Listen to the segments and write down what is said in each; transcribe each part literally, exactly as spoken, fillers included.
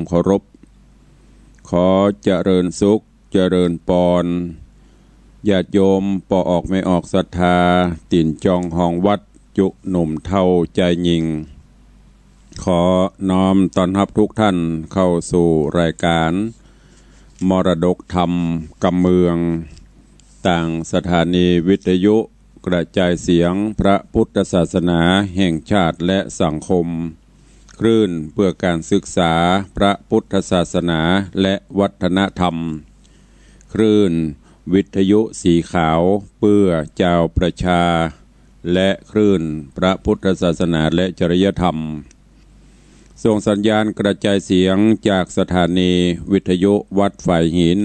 เคารพ ขอเจริญสุข เจริญปอน ญาติโยมป้อออกแม่ออกศรัทธา ตี๋นจองฮองวัดจุหนุ่มเฒ่าจายญิง ขอน้อมต้อนฮับทุกท่านเข้าสู่รายการมรดกธรรมกำเมือง ตางสถานีวิทยุกระจายเสียงพระพุทธศาสนาแห่งชาติและสังคม คลื่นเพื่อการศึกษาพระพุทธศาสนาและวัฒนธรรม คลื่นวิทยุสีขาวเพื่อจาวประชา และคลื่นพระพุทธศาสนาและจริยธรรม ส่งสัญญาณกระจายเสียงจากสถานีวิทยุวัดฝายหิน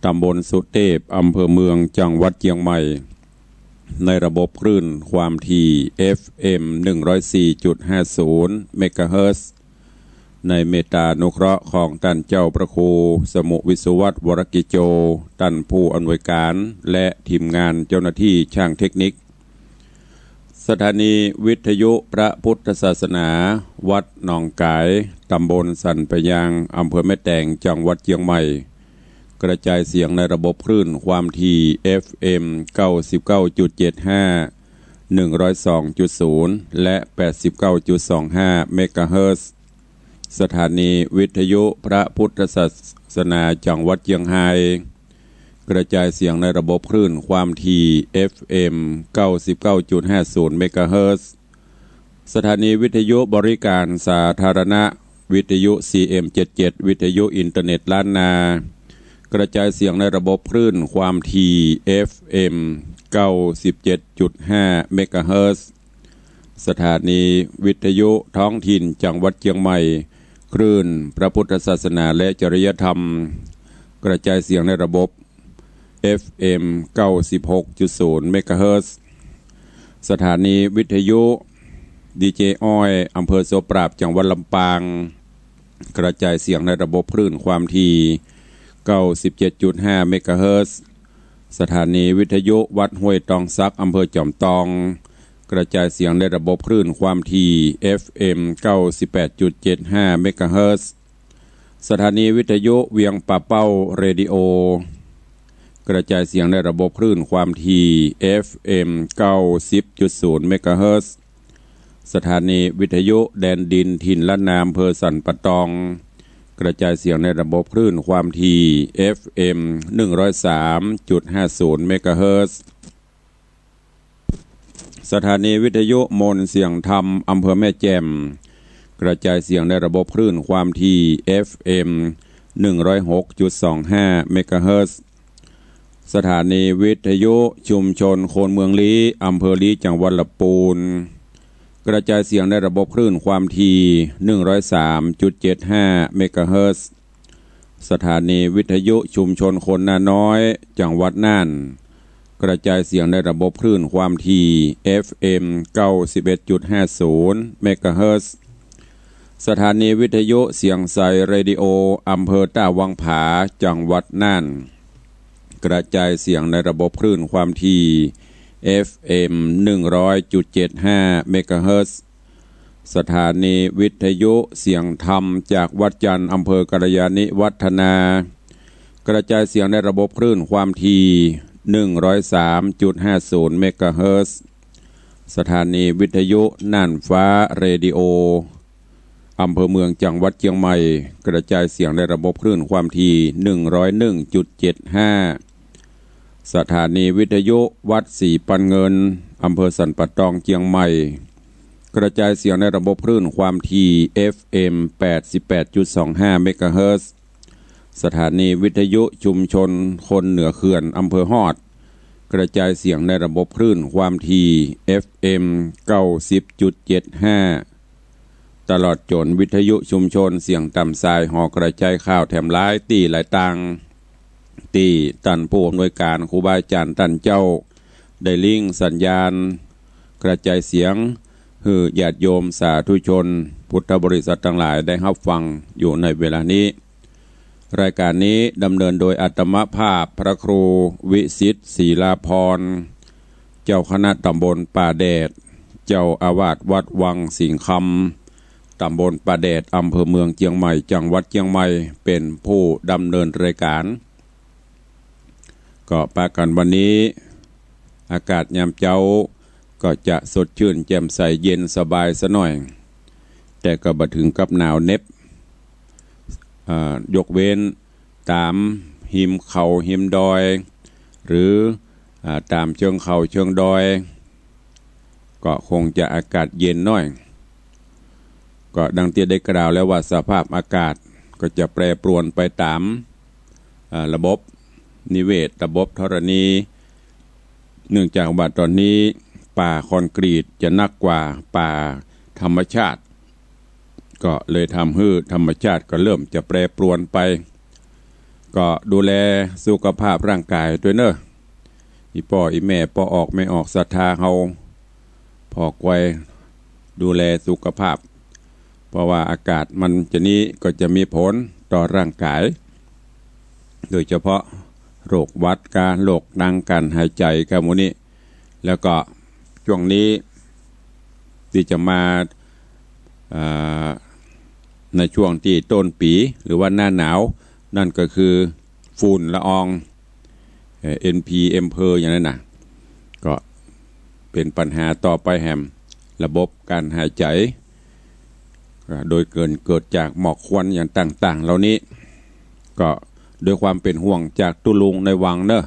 ตำบลสุเตพ อำเภอเมือง จังหวัดเจียงใหม่ ในระบบคลื่นความถี่ เอฟเอ็ม หนึ่งร้อยสี่จุดห้าศูนย์ เมกะเฮิรตซ์ ในเมตตานุเคราะห์ของต้านเจ้าพระครูสมุห์ วิศวัตร วรกิจโจ ต้านผู้อำนวยการ และทีมงานเจ้าหน้าที่ช่างเทคนิค สถานีวิทยุพระพุทธศาสนาวัดหนองก๋าย ตำบลสันป่ายาง อำเภอแม่แตง จังหวัดเจียงใหม่ กระจายเสียงในระบบคลื่นความถี่ เอฟเอ็ม เก้าสิบเก้าจุดเจ็ดห้า หนึ่งร้อยสองจุดศูนย์ และ แปดสิบเก้าจุดสองห้า เมกะเฮิรตซ์ สถานีวิทยุพระพุทธศาสนาจังหวัดเจียงไฮ้ กระจายเสียงในระบบคลื่นความถี่ เอฟเอ็ม เก้าสิบเก้าจุดห้าศูนย์ เมกะเฮิรตซ์ สถานีวิทยุบริการสาธารณะ วิทยุ ซีเอ็ม เจ็ดเจ็ด วิทยุอินเทอร์เน็ตล้านนา กระจายเสียงในระบบคลื่นความถี่ เอฟเอ็ม เก้าสิบเจ็ดจุดห้า เมกะเฮิรตซ์ สถานีวิทยุท้องถิ่นจังหวัดเจียงใหม่ คลื่นพระพุทธศาสนาและจริยธรรม กระจายเสียงในระบบ เอฟเอ็ม เก้าสิบหกจุดศูนย์ เมกะเฮิรตซ์ สถานีวิทยุดีเจอ้อย อำเภอโสปราบ จังหวัดลำปาง กระจายเสียงในระบบคลื่นความถี่ เก้าสิบเจ็ดจุดห้า เมกะเฮิรตซ์ สถานีวิทยุวัดห้วยตองสัก อำเภอจอมตอง กระจายเสียงในระบบคลื่นความถี่ เอฟเอ็ม เก้าสิบแปดจุดเจ็ดห้า เมกะเฮิรตซ์ สถานีวิทยุเวียงป่าเป้าเรดิโอ กระจายเสียงในระบบคลื่นความถี่ เอฟเอ็ม เก้าสิบจุดศูนย์ เมกะเฮิรตซ์ สถานีวิทยุแดนดินถิ่นล้านนา อำเภอสันป่าตอง กระจายเสียงในระบบคลื่นความถี่ เอฟเอ็ม หนึ่งร้อยสามจุดห้าศูนย์ เมกะเฮิรตซ์ สถานีวิทยุมนต์เสียงธรรม อำเภอแม่แจ่ม กระจายเสียงในระบบคลื่นความถี่ เอฟเอ็ม หนึ่งร้อยหกจุดสองห้า เมกะเฮิรตซ์ สถานีวิทยุชุมชนคนเมืองลี้ อำเภอลี้ จังหวัดละปูน กระจายเสียงในระบบคลื่นความถี่ หนึ่งร้อยสามจุดเจ็ดห้า เมกะเฮิรตซ์ สถานีวิทยุชุมชนคนนาน้อย จังหวัดน่าน กระจายเสียงในระบบคลื่นความถี่ เอฟเอ็ม เก้าสิบเอ็ดจุดห้าศูนย์ เมกะเฮิรตซ์ สถานีวิทยุเสียงใสเรดิโอ อำเภอต้าวังผา จังหวัดน่าน กระจายเสียงในระบบคลื่นความถี่ เอฟเอ็ม หนึ่งร้อยจุดเจ็ดห้า เมกะเฮิรตซ์ สถานีวิทยุเสียงธรรมจากวัดจันทร์ อำเภอกัลยาณิวัฒนา กระจายเสียงในระบบคลื่นความถี่ หนึ่งร้อยสามจุดห้าศูนย์ เมกะเฮิรตซ์ สถานีวิทยุน่านฟ้าเรดิโอ อำเภอเมือง จังหวัดเจียงใหม่ กระจายเสียงในระบบคลื่นความถี่ หนึ่งร้อยหนึ่งจุดเจ็ดห้า สถานีวิทยุวัดศรีปันเงิน อำเภอสันป่าตอง เจียงใหม่ กระจายเสียงในระบบคลื่นความถี่ เอฟเอ็ม แปดสิบแปดจุดสองห้า เมกะเฮิรตซ์ สถานีวิทยุชุมชนคนเหนือเขื่อน อำเภอฮอด กระจายเสียงในระบบคลื่นความถี่ เอฟเอ็ม เก้าสิบจุดเจ็ดห้า ตลอดจ๋นวิทยุชุมชนเสียงต๋ามสายหอกระจายข่าวแถมหลายตี้หลายตาง ตี้ต้านผู้อำนวยการครูบาอาจ๋ารย์ต้านเจ้า ได้ลิงก์สัญญาณกระจายเสียง หื้อญาติโยมสาธุชนพุทธบริษัทตังหลายได้ฮับฟังอยู่ในเวลานี้ รายการนี้ดำเนินโดยอาตมาภาพพระครูวิสิทธิ์ ศรีลาภรณ์ เจ้าคณะตำบลป่าแดด เจ้าอาวาสวัดวังสิงห์คำ ตำบลป่าแดด อำเภอเมืองเจียงใหม่ จังหวัดเจียงใหม่ เป๋นผู้ดำเนินรายก๋าน ก็ปะกั๋นวันนี้ อากาศยามเจ๊าก็จะสดชื่นแจ่มใสเย็นสบายสักหน่อย แต่ก็บ่เถิงกับหนาวเหน็บ อ่า ยกเว้นต๋ามฮิมเขาฮิมดอย หรือ อ่า ต๋ามเชิงเขาเชิงดอย ก็คงจะอากาศเย็นหน้อย ก็ดังตี้ได้กล่าวแล้วว่าสภาพอากาศก็จะแปรปรวนไปต๋าม อ่า ระบบนิเวศ ระบบธรณี เนื่องจากว่าต๋อนนี้ป่าคอนกรีตจะนักกว่าป่าธรรมชาติ ก็เลยทำหื้อธรรมชาติก็เริ่มจะแปรปรวนไป ก็ดูแลสุขภาพร่างก๋ายตวยเน่อ อี่ป้ออี่แม่ ป้อออกแม่ออกศรัทธาเฮา ผ่อควาย ดูแลสุขภาพ เพราะว่าอากาศมันจะนี้ก็จะมีผลต่อร่างก๋าย โดยเฉพาะโรคหวัดกา โรคตางก๋านหายใจ๋กา หมู่นี้ แล้วก็ช่วงนี้ตี้จะมา อ่า ในช่วงตี้ต้นปี๋ หรือว่าหน้าหนาว นั่นก็คือฝุ่นละออง เอ่อ เอ็น พี เอ็ม เพอ อย่างนั้นน่ะ ก็เป๋นปัญหาต่อไปแหม ระบบก๋านหายใจ๋ ก็โดยเกิด เกิดจากหมอกควันอย่างต่างๆ เหล่านี้ ก็ด้วยความเป๋นห่วงจากตุ๊ลุงในวังเน่อ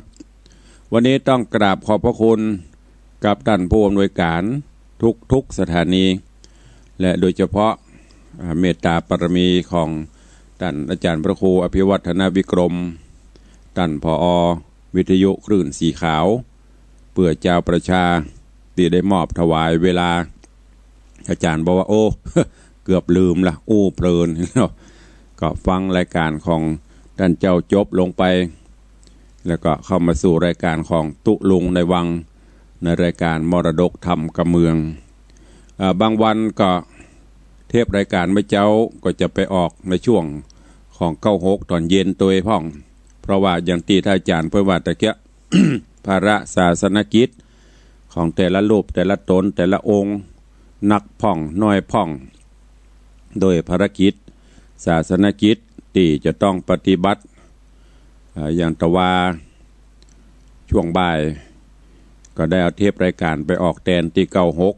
วันนี้ต้องกราบขอบพระคุณกับต้านผู้อำนวยก๋านทุกๆ สถานี และโดยเฉพาะ อ่า เมตต๋าบารมีของต้านอาจ๋ารย์พระครูอภิวัฒนวิกรม ต้าน ผอ วิทยุคลื่นสีขาว เปื้อจาวประชา ตี้ได้มอบถวายเวลา อาจ๋ารย์บอกว่า โอ้ เกือบลืมละ อู้เพลิน ก็ฟังรายก๋านของต้านเจ้าจบลงไป แล้วก็เข้ามาสู่รายก๋านของตุ๊ลุงในวัง ในรายก๋านมรดกธรรมกำเมือง เอ่อ บางวันก็เทปรายก๋านเมื่อเจ๊าก็จะไปออกในช่วงของเก้าหกต๋อนเย็นตวยพ่อง เพราะว่าอย่างตี้ต้านอาจ๋ารย์เปิ้นว่าตะเกียะ ภาระศาสนกิจของแต่ละรูปแต่ละต๋นแต่ละองค์ นักพ่องน้อยพ่อง โดยภารกิจศาสนกิจตี้จะต้องปฏิบัติ เอ่อ อย่างตะวา ช่วงบ่าย ก็ได้เอาเทปรายก๋านไปออกแตนตี้เก้าหก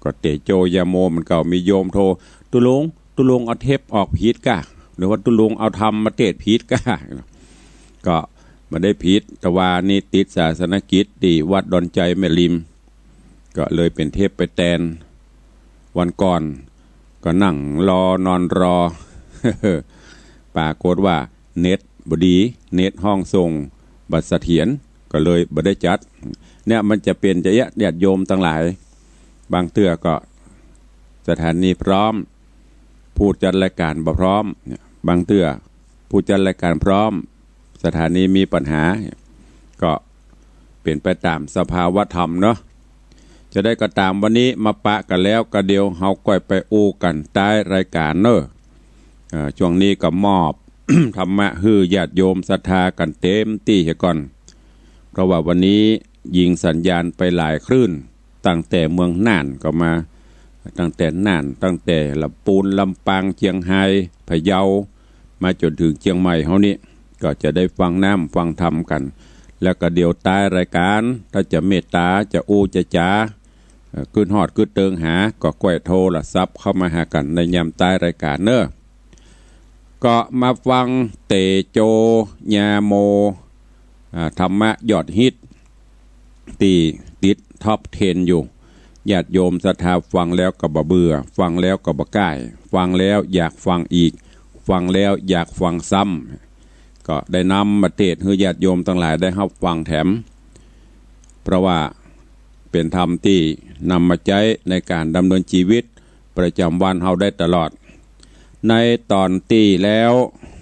ก็เตโจยาโมมันก็มีโยมโทร ตุ๊ลุง ตุ๊ลุงเอาเทปออกผิดก้า หรือว่าตุ๊ลุงเอาธรรมมาเตสน์ผิดก้า ก็บ่ได้ผิด ตะวานี้ติดศาสนกิจตี้วัดดอนใจ๋แม่ริม ก็เลยเป๋นเทปไปแตน วันก่อนก็นั่งรอนอนรอ ปรากฏว่าเน็ตบ่ดี เน็ตห้องส่งบ่เสถียร ก็เลยบ่ได้จัด เนี่ยมันจะเป๋นจะเอี้ย ญาติโยมตังหลาย บางเตื้อก็สถานีพร้อม ผู้จัดรายก๋านบ่พร้อม เนี่ย บางเตื้อผู้จัดรายก๋านพร้อม สถานีมีปัญหา ก็เป๋นไปต๋ามสภาวะธรรมเนาะ จะใดก็ต๋าม วันนี้มาปะกั๋นแล้ว ก็เดี๋ยวเฮาก้อยไปอู้กั๋นต๊ายรายก๋านเนาะ เอ่อ ช่วงนี้ก็มอบ ธรรมะหื้อญาติโยมศรัทธากั๋นเต๋มตี้เหียก่อน เพราะว่าวันนี้ยิงสัญญาณไปหลายคลื่น ตั้งแต่เมืองน่านก็มา ตั้งแต่น่าน ตั้งแต่ลำปูน ลำปาง เจียงฮาย พะเยา มาจ๋นเถิงเจียงใหม่เฮานี้ ก็จะได้ฟังน้ำฟังธรรมกั๋น แล้วก็เดี๋ยวต๊ายรายก๋าน ถ้าจะเมตต๋า จะอู้จะจ๋า เอ่อ กึ๊ดฮอดกึ๊ดเติงหา ก็ก้อยโทรศัพท์เข้ามาหากั๋นในยามต๊ายรายก๋านเนาะ ก็มาฟังเตโจยาโม อ่า ธรรมะยอดฮิต ตี้ติดท็อปเท็นอยู่ ญาติโยมศรัทธาฟังแล้วก็บ่เบื่อ ฟังแล้วก็บ่ก้าย ฟังแล้วอยากฟังอีก ฟังแล้วอยากฟังซ้ำ ก็ได้นำมาเตสน์หื้อญาติโยมตังหลายได้ฮับฟังแถม เพราะว่าเป๋นธรรมตี้นำมาใจ๊ในก๋านดำเนินจีวิตประจ๋ำวันเฮาได้ตลอด ในต๋อนตี้แล้ว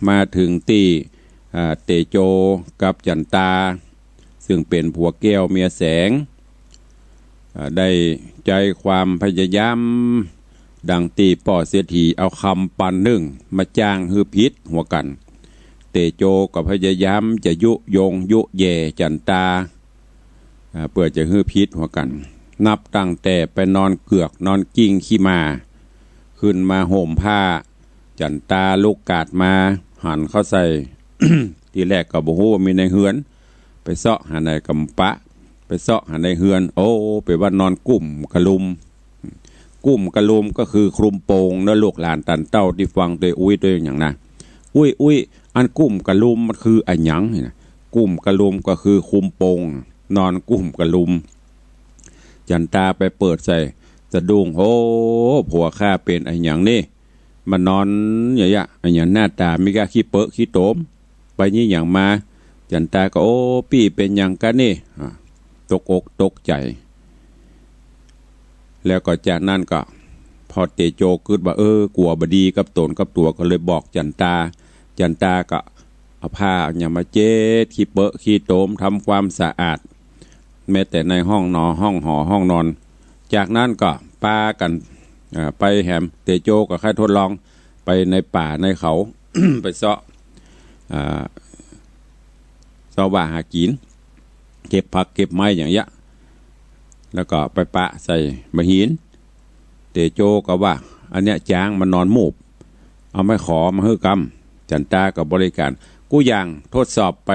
มาเถิงตี้ อ่า เตโจกับจั๋นตา ซึ่งเป๋นผัวแก้วเมียแสง อ่า ได้ใจ๊ความพยายาม ดังตี้ป้อเศรษฐีเอากำปันนึ่งมาจ้างหื้อผิดหัวกั๋น เตโจก็พยายามจะยุยงยุแย่จั๋นตา อ่า เปื้อจะหื้อผิดหัวกั๋น นับตั้งแต่ไปนอนเกือกนอนกิ้งขี้หม่า เค ขึ้นมาห่มผ้า จั๋นตาลุกกาดมา หันเข้าใส่ ทีแรกก็บ่ฮู้ว่ามีในเฮือน ไปเซาะหาในก๋ำปะ ไปเซาะหาในเฮือน โอ้ เป๋นว่านอนกุ้มกะลุม กุ้มกะลุมก็คือคลุมโปงเนาะ ลูกหลานตันเต้าตี้ฟังตวยอุ้ยตวยหยังนะ อุ้ย อุ้ย อันกุ้มกะลุมมันคืออะหยังนี่นะ กุ้มกะลุมก็คือคลุมโปง นอนกุ้มกะลุม จั๋นตาไปเปิดใส่ สะดุ้ง โอ้ ผัวข้าเป๋นอะหยังนี่ มานอนอย่างเงี้ย อะหยังหน้าต๋ามีก้าขี้เปอะขี้โตม ไปยี่หยังมา จั๋นตาก็ โอ้ ปี้เป๋นหยังก้านี่ อ่ะ ตกอกตกใจ๋ แล้วก็จากนั้นก็ พ่อเตโจกึ๊ดว่า เออ กั๋วบ่ดีกับต๋นกับตั๋ว ก็เลยบอกจั๋นตา จั๋นตาก็เอาผ้าอะหยังมาเจ๊ดขี้เปอะขี้โตม ทำความสะอาด แม้แต่ในห้องนอน ห้องหอ ห้องนอน จากนั้นก็ปากั๋น อ่า ไปแหม เตโจก็ใค่ทดลอง ไปในป่าในเขา ไปเซาะ อ่า เซาะว่าหากิ๋น เก็บผักเก็บไม้อย่างเงี้ย แล้วก็ไปปะใส่บ่าหิน เตโจก็ว่า อันเนี้ยจ๊างมันนอนมูบ เอาไม้ขอมาหื้อกำ จั๋นตาก็บริการ กู้อย่างทดสอบไป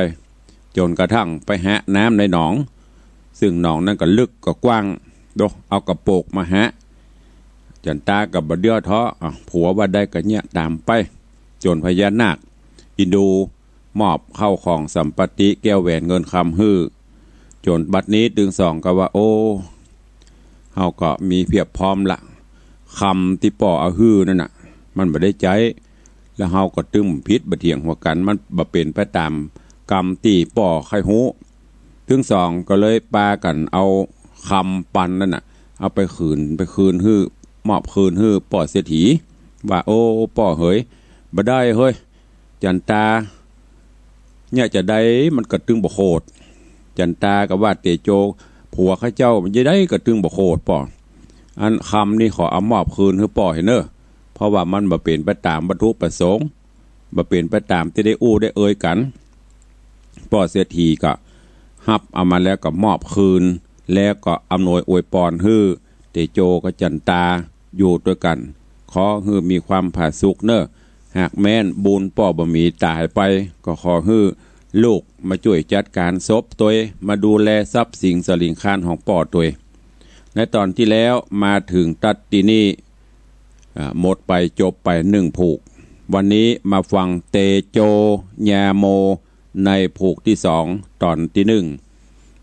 จ๋นกระทั่งไปหาน้ำในหนอง ซึ่งหนองนั้นก็ลึกก็กว้าง โดะ เอากระโปกมาหา จั๋นตาก็บ่เดี้ยวท้อ อ่ะ ผัวว่าได้ก็เยียะต๋ามไป จ๋นพญานาคอินดูมอบเข้าของสัมปัตติแก้วแหวนเงินคำหื้อ จ๋นบัดนี้ตึงสองก็ว่า โอ้ เฮาก็มีเพียบพร้อมละ คำตี้ป้อเอาหื้อนั่นน่ะ มันบ่ได้ใจ๊ แล้วเฮาก็ตึงผิดบ่เถียงหัวกั๋น มันบ่เป๋นไปต๋ามกำตี้ป้อใค่ฮู้ ตึงสองก็เลยปากั๋นเอาคำปันนั่นน่ะ เอาไปคืน ไปคืนหื้อ มอบคืนหื้อป้อเศรษฐี ว่า โอ้ ป้อเหย บ่ได้เฮ้ย จั๋นตา เนี่ยจะใดมันก็ตึงบ่โขด จั๋นตาก็ว่า เตโจ ผัวข้าเจ้ามันจะใดก็ตึงบ่โขดป้อ อันคำนี่ขอเอามอบคืนหื้อป้อเหียเน่อ เพราะว่ามันบ่เป๋นไปต๋ามวัตถุประสงค์ บ่เป๋นไปต๋ามตี้ได้อู้ได้เอยกั๋น ป้อเศรษฐีก็ฮับเอามาแล้วก็มอบคืน แล้วก็อำนวยอวยปอนหื้อ เตโจกับจั๋นตาอยู่ตวยกั๋น ขอหื้อมีความผาสุกเน่อ หากแม้นบุญป้อบ่มีต๋ายไป ก็ขอหื้อลูกมาจ้วยจัดก๋านศพตวย มาดูแลทรัพย์สินสะหลิงคานของป้อตวย ในต๋อนตี้แล้วมาเถิงตั๊ดตี้นี่ อ่า หมดไปจบไปนึ่งผูก วันนี้มาฟังเตโจญาโมในผูกตี้สอง ต๋อนตี้นึ่ง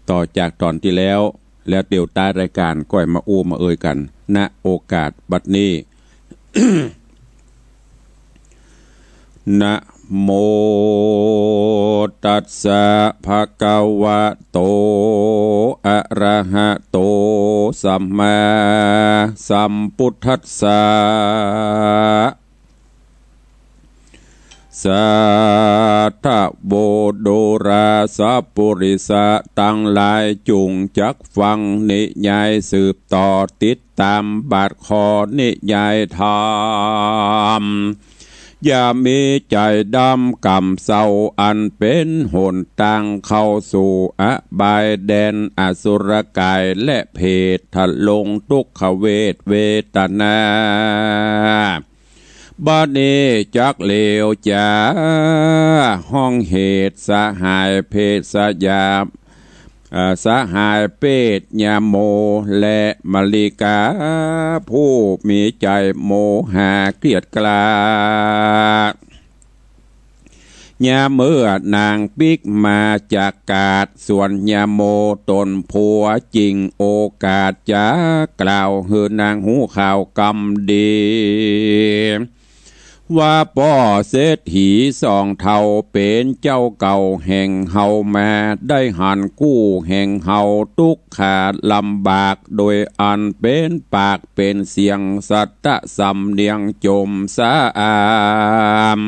ต่อจากต๋อนตี้แล้ว แล้วเดี๋ยวต๊ายรายก๋านก้อยมาอู้มาเอยกั๋น ณ โอกาสบัดนี้ นะโมตัสสะ ภะคะวะโต อะระหะโต สัมมาสัมพุทธัสสะ สาธะโว ดูราสะปุริสะตังหลาย จุ่งจักฟังนิยายสืบต่อติดต๋ามบาทข้อนิยายธรรม อย่ามีใจ๋ดำก่ำเศร้า อันเป๋นหนตางเข้าสู่อบายแดนอสุรกายและเปรต ทรงทุกขเวทเวทนา บัดนี้จักเหลียวจ๋า ห้องเหตุสหายเพศยา เอ่อ สหายเปรตยาโมและมะลิกา ผู้มีใจ๋โมหะเกลียดกล้า ยามเมื่อนางปิ๊กมาจากกาด ส่วนยาโมต๋นผัวจึงโอกาสจะกล่าวหื้อนางฮู้ข่าวกำดี ว่าป้อเศรษฐีสองเฒ่าเป๋นเจ้าเก่าแห่งเฮามา ได้หันกู้แห่งเฮาตุ๊กข์ขาดลำบาก โดยอันเป๋นปากเป๋นเสียงสัตตะสำเนียงจมสะอาม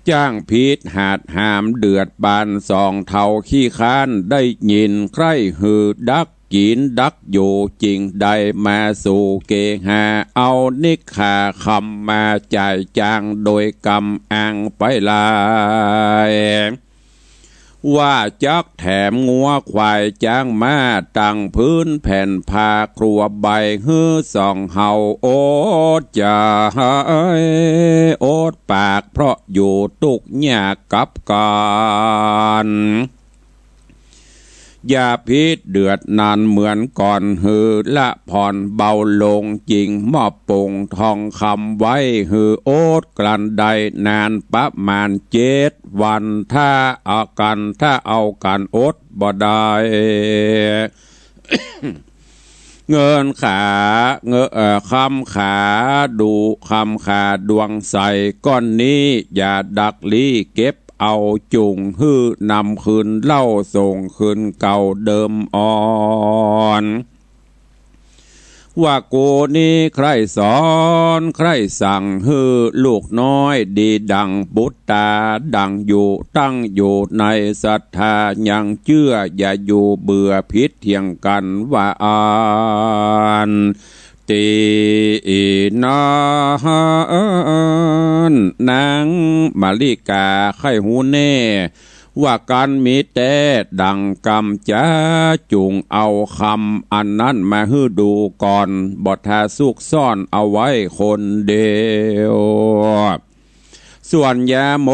จ้างผิดหาดหามเดือดบาน สองเฒ่าขี้ค้านได้ยินใคร่หื้อดักกิ๋นดักอยู่ จึงได้มาสู่เกหา เอานิกขาคำมาจ่ายจาง โดยกำอ้างไปหลาย ว่าจักแถมงัวควายจ๊างม้า ตังพื้นแผ่นผ้าครัวใบ หื้อส่องเฮาอดจะหายอดปาก เพราะอยู่ตุ๊กข์ยากกับกั๋น อย่าพิษเดือดนานเหมือนก่อน หื้อละผ่อนเบาลง จึงมอบปงทองคำไว้ หื้ออดกลั้นได้นานประมาณเจ็ดวัน ถ้าเอากั๋น ถ้าเอากั๋นอดบ่ได้ เงินขา เงิน เอ่อ คำขา ดู คำขาดวงใสก้อนนี้ อย่าดักลี้เก็บเอา จุ่งหื้อนำคืนเล่า ส่งคืนเก่าเดิมอ่อน ว่ากูนี้ใคร่สอนใคร่สั่ง หื้อลูกน้อยดีดังบุตรา ดังอยู่ตั้งอยู่ในศรัทธา ยังเจื้ออย่าอยู่เบื่อผิดเถียงกั๋น ว่าอั้น ตี้อี้นั้น นางมาริกาใค่ฮู้แน่ ว่ากั๋นมีแต๊ดังกำจา จุ่งเอากำอันนั้นมาหื้อดูก่อน บ่ถ้าซุกซ่อนเอาไว้คนเดียว ส่วนยาโม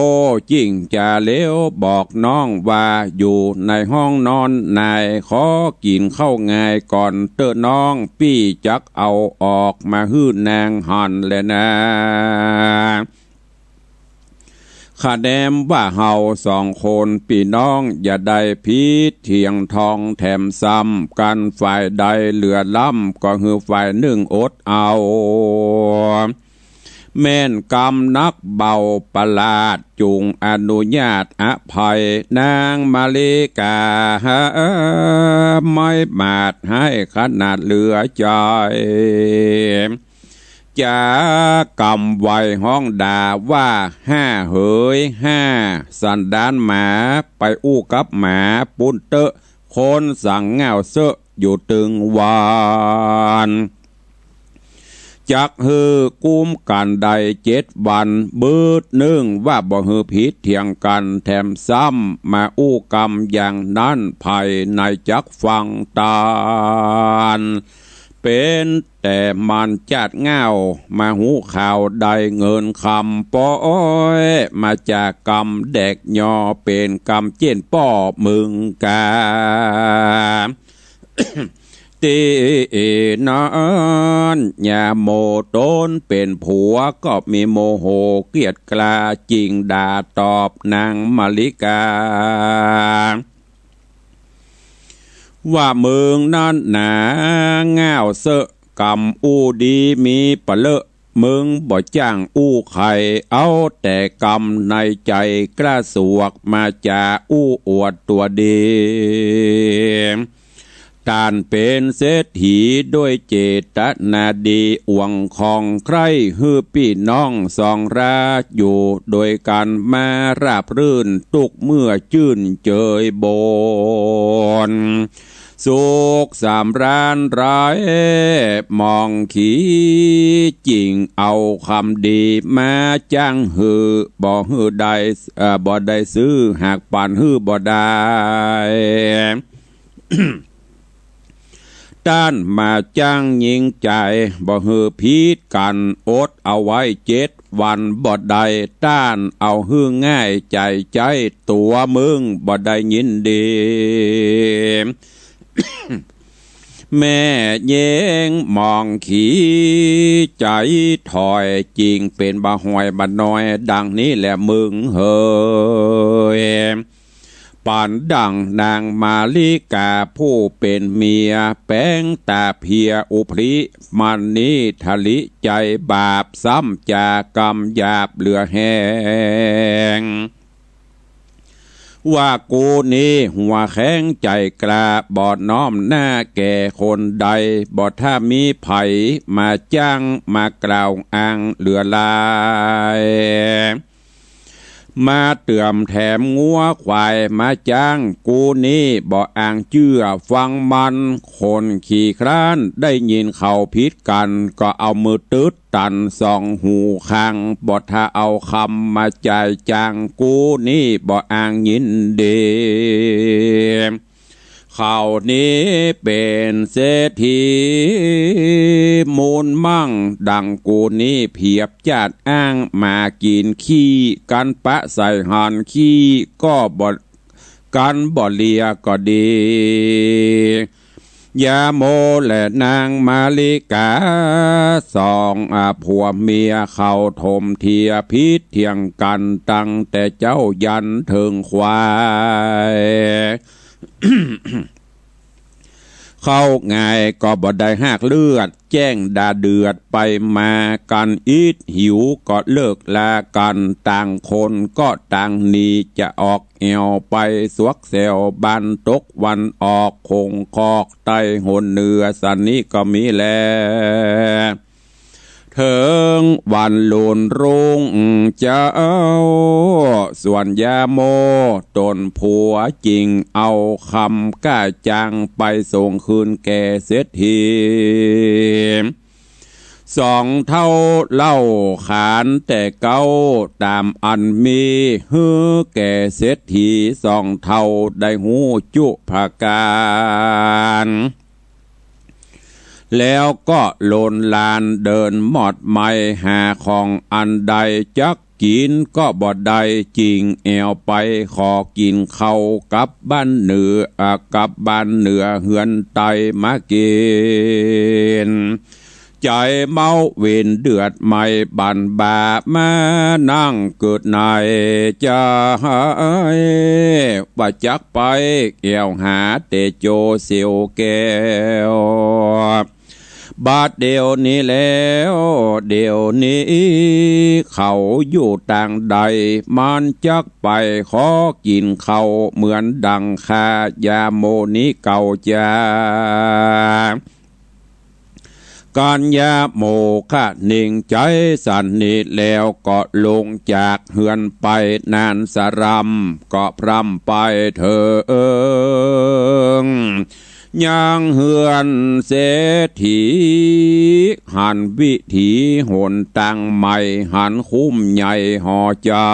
จิ่งจ๋าเลวบอกน้องว่า อยู่ในห้องนอนนาย ขอกิ๋นข้าวงายก่อนเต๊อะน้อง ปี้จักเอาออกมาหื้อนางหั้นแลนา คะแนมว่าเฮาสองคนปี้น้อง อย่าได้ผิดเถียงทองแถมซ้ำกั๋น ฝ่ายใดเหลือล้ำ ก็หื้อฝ่ายนึ่งอดเอา แม่นกำนักเบาประหลาด จุ่งอนุญาตอภัย นางมาริกา ไม้หมาดไห้ขนาดเหลือใจ๋ จ๋ากำไวฮ้องด่าว่า ห้าเหยห้า สันดานหมา ไปอู้กับหมาปู้นเต๊อะ คนสั่งง่าวเซอะอยู่ตึงวัน จักหื้อกุ้มกั๋นได้เจ็ดวัน บืดนึ่งว่าบ่หื้อผิดเถียงกั๋นแถมซ้ำ มาอู้กำอย่างนั้น ภายในจักฟังตาน เป๋นแต่มารจาดง่าว มาฮู้ข่าวได้เงินคำ ปอยมาจากกำแดกยอ เป๋นกำเจ๊นป้อมึงกา ตี้อี้นั้น ยาโมต๋นเป๋นผัว ก็มีโมโหเกลียดกล้า จิ่งด่าตอบนางมาริกา ว่ามึงนั้นหนาง่าวเซอะ กำอู้ดีมีปะเลอะ มึงบ่จ้างอู้ใค่ เอาแต่กำในใจ๋กล้าสวก มาจ๋าอู้อวดตั๋วดี ต้านเป๋นเศรษฐีด้วยเจตนาดี อ่วงของใคร่หื้อปี้น้องสองราอยู่โดยกั๋นมาราบรื่น ตุ๊กเมื่อจื้นเจยบน สุขสำราญหลาย มองขีจิ่งเอาคำดีมาจ้างหื้อ บ่หื้อได้ เอ่อ บ่ได้ซื้อ หากปั๋นหื้อบ่ได้ ต้านมาจ้างญิงใจ๋ บ่หื้อผิดกั๋น อดเอาไว้เจ็ดวันบ่ได้ ต้านเอาหื้อง่ายใจ๋ใจ๊ ตั๋วมึงบ่ได้ยินดี แม่เย้งมองขีใจ๋ถอย จิ่งเป๋นบ่าห่อยบ่านอย ดังนี้แหละมึงเหย ปั๋นดั่งนางมาริกาผู้เป๋นเมีย แป๋งต๋าเพียอุพริ มณีทะลิใจ๋บาป ซ้ำจ๋ากำหยาบเหลือแฮง ว่ากูนี้หัวแข็งใจ๋กล้า บ่น้อมหน้าแก่คนใด บ่ถ้ามีใผมาจ้างมากล่าวอ้างเหลือหลาย มาเตื้อมแถมงัวควายมาจ้าง กูนี้บ่อ่างเจื้อฟังมัน คนขี้คร้านได้ยินเขาผิดกั๋น ก็เอามือตึ๊ดตันสองหูข้าง บ่ถ้าเอากำมาจ่ายจ้าง กูนี้บ่อ่างยินดี เขานี้เป๋นเศรษฐีมูลมั่ง ดังกูนี้เผียบจ้าดอ้าง หมากิ๋นขี้กั๋นปะใส่หัน ขี้ก็บ่ กั๋นบ่เลียก็ดี ยาโมและนางมาริกา สอง อ่า ผัวเมียเขาถมเถียงผิดเถียงกั๋น ตั้งแต่เจ๊ายันเถิงควาย เข้าง่ายก็บ่ได้หากเลือด แจ้งด่าเดือดไปมากั๋น อิดหิวก็เลิกลากั๋น ต่างคนก็ต่างหนี จะออกแอ่วไปสวกแสวบ้านตกวันออก คงคอกใต้หนเหนือ สันนี้ก็มีแล เถิงวันลุนรุ่งเจ๊า ส่วนยาโมต๋นผัวจึงเอากำก้าจ้าง ไปส่งคืนแก่เศรษฐี สองเท่าเหล้าขานแต่เก๊า ต๋ามอันมีหื้อแก่เศรษฐี สองเท่าได้ฮู้จุประก๋าน แล้วก็ลนลานเดินมอดไม หาของอันใดจักกิ๋นก็บ่ได้ จึงแอ่วไปขอกิ๋นข้าวกับบ้านเหนือ อ่า กับบ้านเหนือเฮือนใต้มากิ๋น ใจ๋เมาวินเดือดไหม้บั่นบ่า มานั่งเกิดในใจ๋ ว่าจักไปแอ่วหาเตโจเสียวแก้ว บาดเดี่ยวนี้แล้ว เดี่ยวนี้เขาอยู่ตางใด มันจักไปขอกิ๋นข้าวเหมือนดังข้ายาโมนี้เก่าจา กัญญาโมคะนิ่งใจ๋สันนิแล้ว ก็ลงจากเฮือนไปนานสะรำ ก็พร่ำไปเถิงยังเฮือนเศรษฐี หันวิถีหนตางใหม่ หันคุ้มใหญ่ห่อใจ๋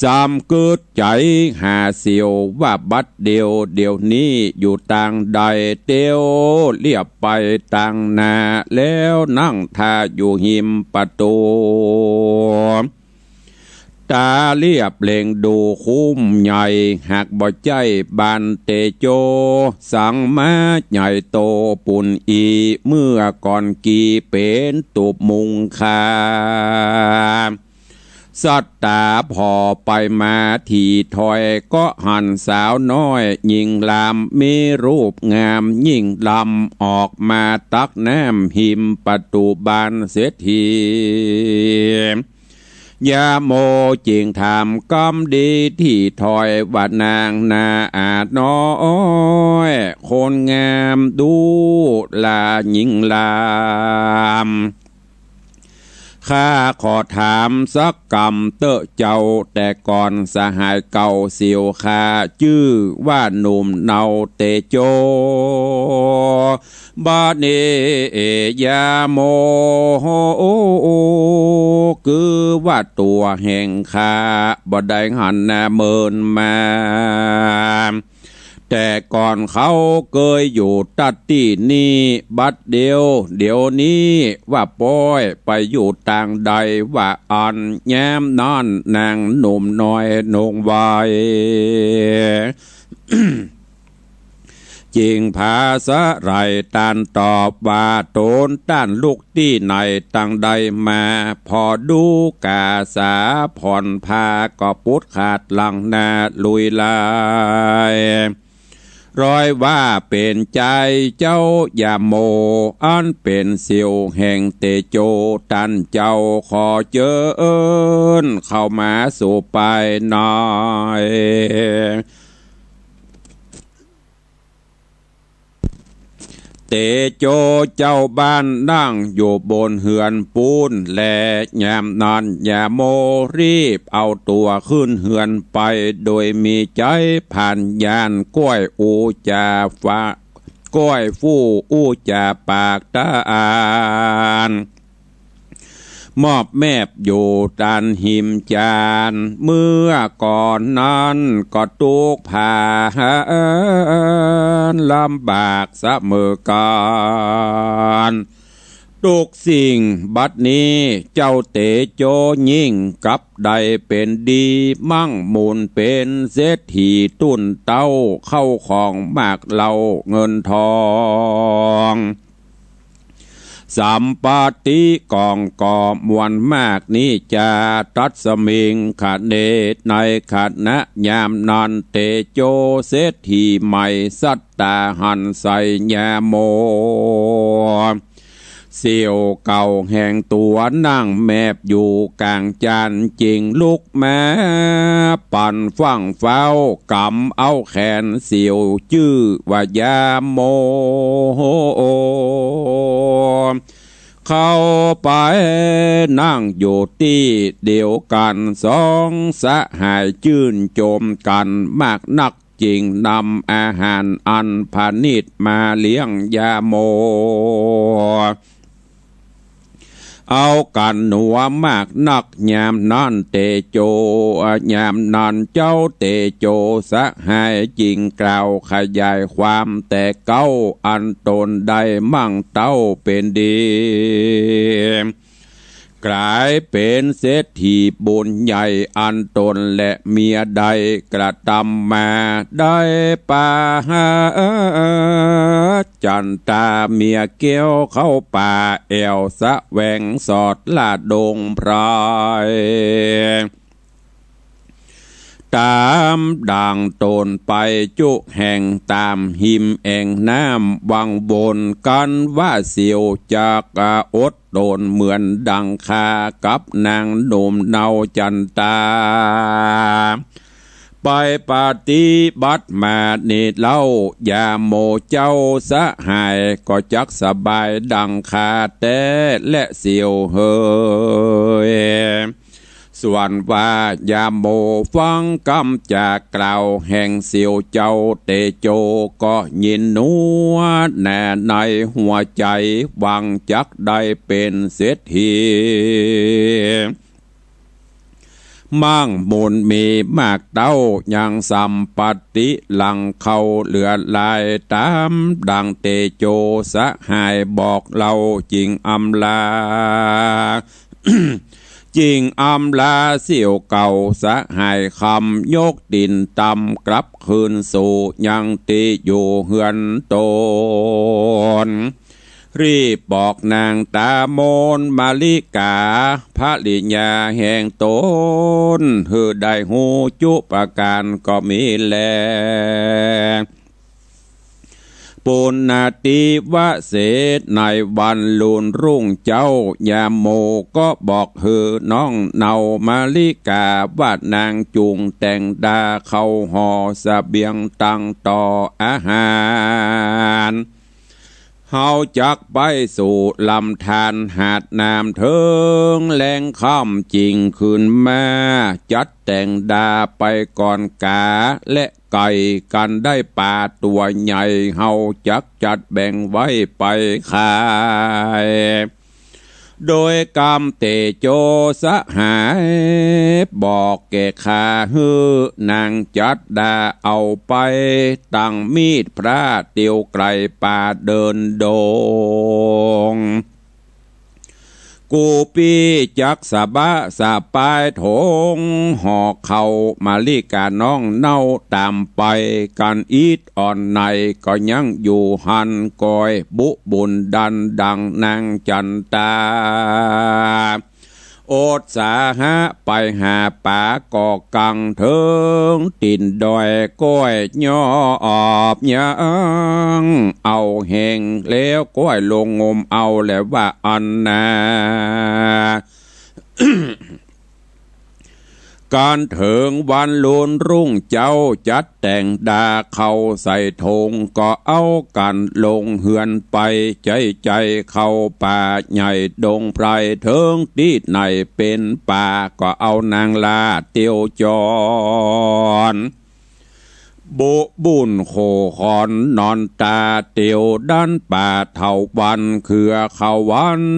สำกึดใจ๋หาเสียวว่าบัดเดี่ยว เดี่ยวนี้อยู่ตางใด เตียวเลียบไปตางหน้า แล้วนั่งท่าอยู่หิมประตู๋ ต๋าเลียบเล็งดูคุ้มใหญ่ หากบ่ใจ้บ้านเตโจ สังมาใหญ่โตปูนอี้ เมื่อก่อนกี่เป๋นตูบมุงคา สัตตาผ่อไปมาถี่ถ้อย ก็หันสาวน้อยยิ่งลาม มีรูปงามยิ่งลำ ออกมาตักน้ำหิมประตู๋บ้านเศรษฐี ยาโมจึงถามกำดีถี่ถ้อย ว่านางนาอาน้อย คนงามดูรายิ่งลาม ข้าขอถามสักกำเต๊อะเจ้า แต่ก่อนสหายเก่าเสียวข้า จื้อว่าหนุ่มเนาเตโจ บ่าเนยาโม คือว่าตั๋วแห่งข้า บ่ได้หันหน้าเมินมา แต่ก่อนเขาเกยอยู่ตัดตี้นี่ บัดเดี่ยว เดี่ยวนี้ว่าป๊อยไปอยู่ตางใด ว่าอั้น ยามนั้นนางหนุ่มน้อยนงไว จึงผาสะไหล่ต้านตอบว่า ต๋นต้านลุกตี้ไหนตางใดมา ผ่อดูก๋าสาผ่อนผ้า ก็ปุดขาดหลังหน้าลุยลาย ร้อยว่าเป๋นจายเจ้ายาโม อันเป๋นเสี่ยวแห่งเตโจ ต้านเจ้าขอเจิญเข้ามาสู่ปายใน เ เตโจเจ้าบ้านนั่งอยู่บนเฮือนปูนแล ยามนั้นยาโมรีบเอาตั๋วขึ้นเฮือนไป โดยมีใจ๋ผ่านญาณก้อยอู้จ๋าฟ้า ก้อยฟู่อู้จ๋าปากตาน มอบแมบอยู่ตานหิมจาน เมื่อก่อนนั้นก็ตุ๊กข์ผานลำบากเสมอก๋าน ทุกสิ่ง บัดนี้เจ้าเตโจยิ่งกลับได้เป๋นดี มั่งมูลเป๋นเศรษฐีตุ้นเต๊า เข้าของมากเหล้าเงินทอง สัมปติกองก่อมวลมากนี้จา ตัสมิงคเน ในขณะยามนั้น เตโจเศรษฐีใหม่สัตตาหันใส่ยาโม เสี่ยวเก่าแห่งตั๋วนั่งแมบอยู่ก๋างจาน จึงลุกมาปั่นฟั่งฟ้าว ก๋ำเอาแขนเสี่ยวจื้อว่ายาโม เข้าไปนั่งอยู่ตี้เดียวกั๋น สองสหายจื้นจมกั๋นมากนัก จึงนำอาหารอันผะณีตมาเลี้ยงยาโม เอากั๋นหนัวมากนัก ยามนั้นเตโจ ยามนั้นเจ้าเตโจสหายจึงกล่าวขยายความแต่เก๊า อันตนได้มั่งเต้าเป๋นดี กลายเป๋นเศรษฐีบุญใหญ่ อันตนและเมียได้กระตำมา ได้ปาหาจั๋นตาเมียแก้วเข้าป่าแอ่วแสวงสอดล่าดงไพร ต๋ามดั่งตนไปจุแห่งต๋ามหิมแอ่งน้ำวังวน กั๋นว่าเสี่ยวจักอดต๋นเหมือนดั่งคากับนางหนุ่มเนาจั๋นตา ไปปฏิบัติมานี้เล่า ยาโมเจ้าสหาย ก็จักสบายดั่งคาแต๊แลเสี่ยวเหย ส่วนว่ายาโมฟังกำจากล่าวแห่งเสี่ยวเจ้าเตโจ ก็ยินนัวแน่ในหัวใจ๋ หวังจักได้เป๋นเศรษฐี มั่งมูลมีมากเต้า ยังสัมปติหลั่งเข้าเหลือหลาย ต๋ามดั่งเตโจสหายบอกเล่า จึงอำลา จึงอำลาเสี่ยวเก่าสหายคำ ยกตี๋นตำกลับคืนสู่ยังตี้อยู่เฮือนตน รีบบอกนางต๋ามนมาริกา ภริยาแห่งตน หื้อได้ฮู้จุประก๋านก็มีแล ปุณณาติวเสส ในวันลุนรุ่งเจ๊า ยาโมก็บอกหื้อน้องเนามาริกา ว่านางจุ่งแต่งดาเข้าห่อเสบียงตังต่ออาหาร เฮาจักไปสู่ลำธารหาดน้ำเถิงแลงค่ำจึงคืนมา จัดแต่งดาไปก่อนกา และไก่กั๋นได้ป๋าตั๋วใหญ่ เฮาจักจัดแบ่งไว้ไปขาย โดยกำเตโจสหาย บอกแก่ข้าหื้อนางจัดดาเอาไป ตังมีดพระเตียวไก๋ป่าเดินดง กู้ปี้จักสะบะสะปายถงห่อเข้ามาริกาน้องเนาต๋ามไป กั๋นอิดอ่อนในก็ยังอยู่หั้นก้อยบุบุญดันดังนางจั๋นตา อดสาหะไปหาป๋าก่อกังเถิงตี๋นดอยก้อยยอบยังเอาแฮงแล้วก้อยลงงมเอาแลว่าอั้นนา ก กั๋นเถิงวันลุนรุ่งเจ๊า จัดแต่งดาเข้าใส่ธง ก็เอากั๋นลงเฮือนไป ใจ๊ใจ๋เข้าป่าใหญ่ดงไพร เถิงตี้ไหนเป๋นป่า ก็เอานางลาเตียวจร บุบุญโขขอนนอนตาเตียวดันป่าเถาวัลย์ เครือเขาวัลย์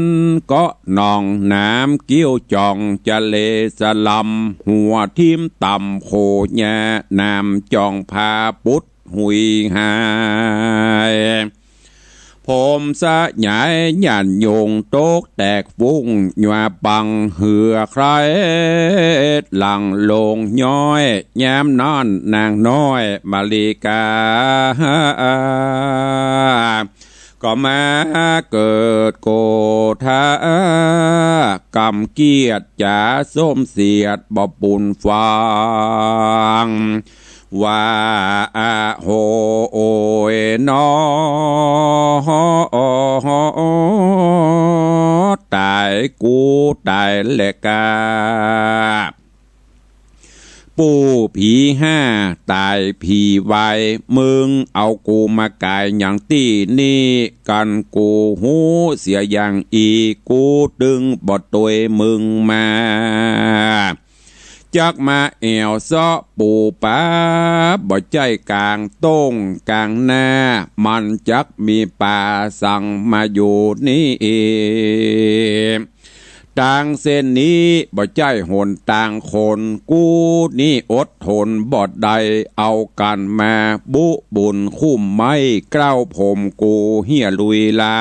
เกาะหนองน้ำ เกี้ยวจ่องจะเลสะลำ หัวทิ่มต่ำโขหญ้า น้ำจ่องผาปุดหุยหาย ผมสะหยายหยันยงตกแตกฟุ้ง หยัวปังเหือใคร่ หลังลงย้อย ยามนั้นนางน้อยมาริกา ก็มาเกิดโกธา กำเกียรติจ๋าส้มเสียดบ่ปูนฟัง ว่าอะโหยนอ ต๋ายกูต๋ายแลกา ปู่ผีห้าต๋ายผีวาย มึงเอากูมาก๋ายหยังตี้นี่ กั๋นกูฮู้เสียอย่างอี้ กูตึงบ่ตวยมึงมา จักมาแอ่วเซาะปู่ป๋า บ่ใจ้ก๋างต้งก๋างนา มันจักมีป๋าสังมาอยู่นี่ ตางเส้นนี้บ่ใจ้หนตางคน กูนี่อดทนบ่ได้ เอากั๋นมาบุบุญคุ้มไม้ เกล้าผมกูเหี่ยลุยลา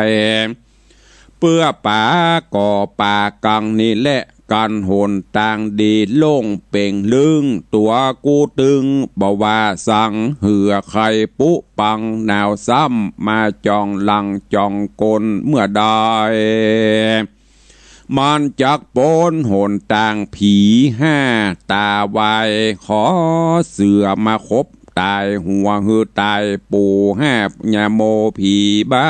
ย เปื้อป๋าก่อป่ากังนี่แหละ กั๋นหนตางดีโล่งเป่งลึง ตั๋วกูตึงบ่ว่าสัง เหือใค่ปุปังหนาวซ้ำ มาจ่องหลังจ่องก้นเมื่อใด มันจักป๊นหนตางผีห้าต๋าวาย ขอเสือมาขบต๋ายหัว หื้อต๋ายปู่ห้าญาโมผีบ้า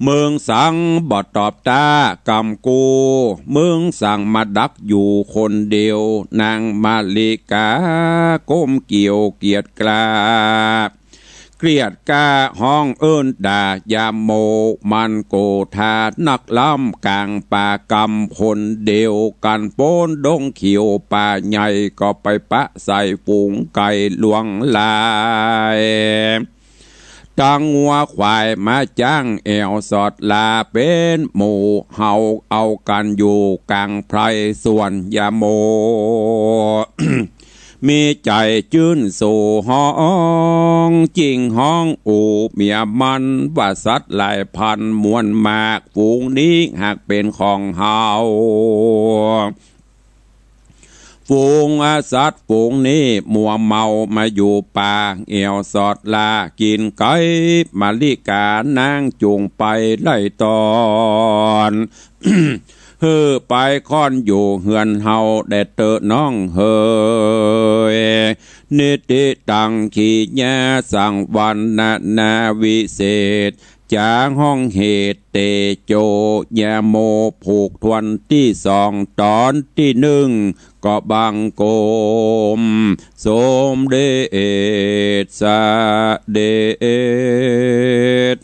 มึงสังบ่ตอบต้ากำกู มึงสังมาดักอยู่คนเดียว นางมาริกาก้มเกี่ยวเกียจกล้า เกลียดกล้าฮ้องเอิ้นด่ายาโม มันโกธานักล้ำก๋างป่ากำคนเดียว กั๋นป๊นดงเขียวป่าใหญ่ ก็ไปปะใส่ฝูงไก่หลวงหลาย ตังงัวควายมาจ้างแอ่วสอดลาเป๋นหมู่ เฮาเอากั๋นอยู่ก๋างไพรสวนยาโม มีใจ๋จื้นสู่ฮ้อง จิ่งฮ้องอู่เมียมัน ว่าสัตว์หลายพันมวลมาก ฝูงนี้หากเป๋นของเฮา ฝูงสัตว์ฝูงนี้มัวเมามาอยู่ป่า แอ่วสอดลากิ๋นไก่ มาริกานางจุ่งไปไล่ต้อน หื้อไปค่อนอยู่เฮือนเฮาแด่เต๊อะน้องเหย นิติตังขีญาสังวรรณนาวิเศษ จ๋าฮ้องเหตุเตโจยาโม ผูกถ้วนตี้สอง ต๋อนตี้นึ่ง ก็บังคมสมเด็จเสด็จ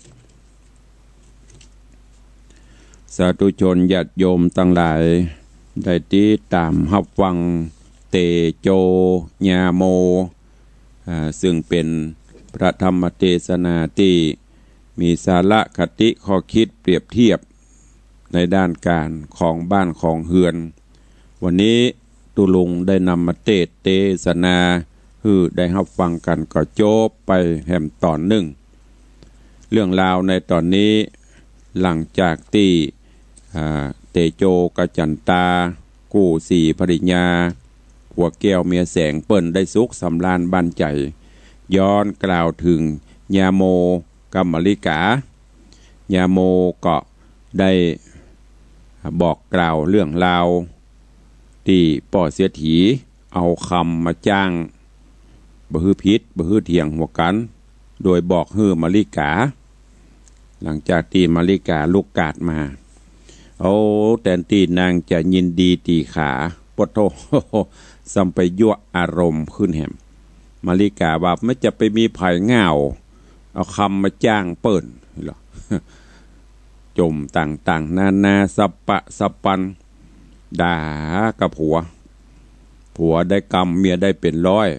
สาธุชนญาติโยมตังหลาย ได้ติดต๋ามฮับฟังเตโจยาโม อ่า ซึ่งเป๋นพระธรรมเตสนาตี้มีสาระคติข้อคิดเปรียบเทียบในด้านก๋านของบ้านของเฮือน วันนี้ตุ๊ลุงได้นำมาเตสน์เตสนา หื้อได้ฮับฟังกั๋นก็จบไปแหมต๋อนนึ่ง เรื่องราวในต๋อนนี้ หลังจากตี้ อ่า เตโจกับจั๋นตา กู้สีภริญญา ผัวแก้วเมียแสงเปิ้นได้สุขสำราญบั้นใจ๋ ย้อนกล่าวเถิงยาโมกับมาริกา ยาโมก็ได้บอกกล่าวเรื่องราวตี้ป้อเสียถีเอาคำมาจ้าง บ่หื้อผิด บ่หื้อเถียงหัวกั๋น โดยบอกหื้อมาริกา หลังจากตี้มาริกาลุกกาดมา โอ้ แตนตี้นางจะยินดีตี้ขา ปะโธ่ ซ้ำไปยั่วอารมณ์ขึ้นแหม มาริกาว่า "มันจะไปมีใผง่าว เอาคำมาจ้างเปิ้นเหรอ" จ่มต่างๆ นานา สะปะสะปัน ด่ากับผัว ผัวได้กำ เมียได้เป๋นร้อย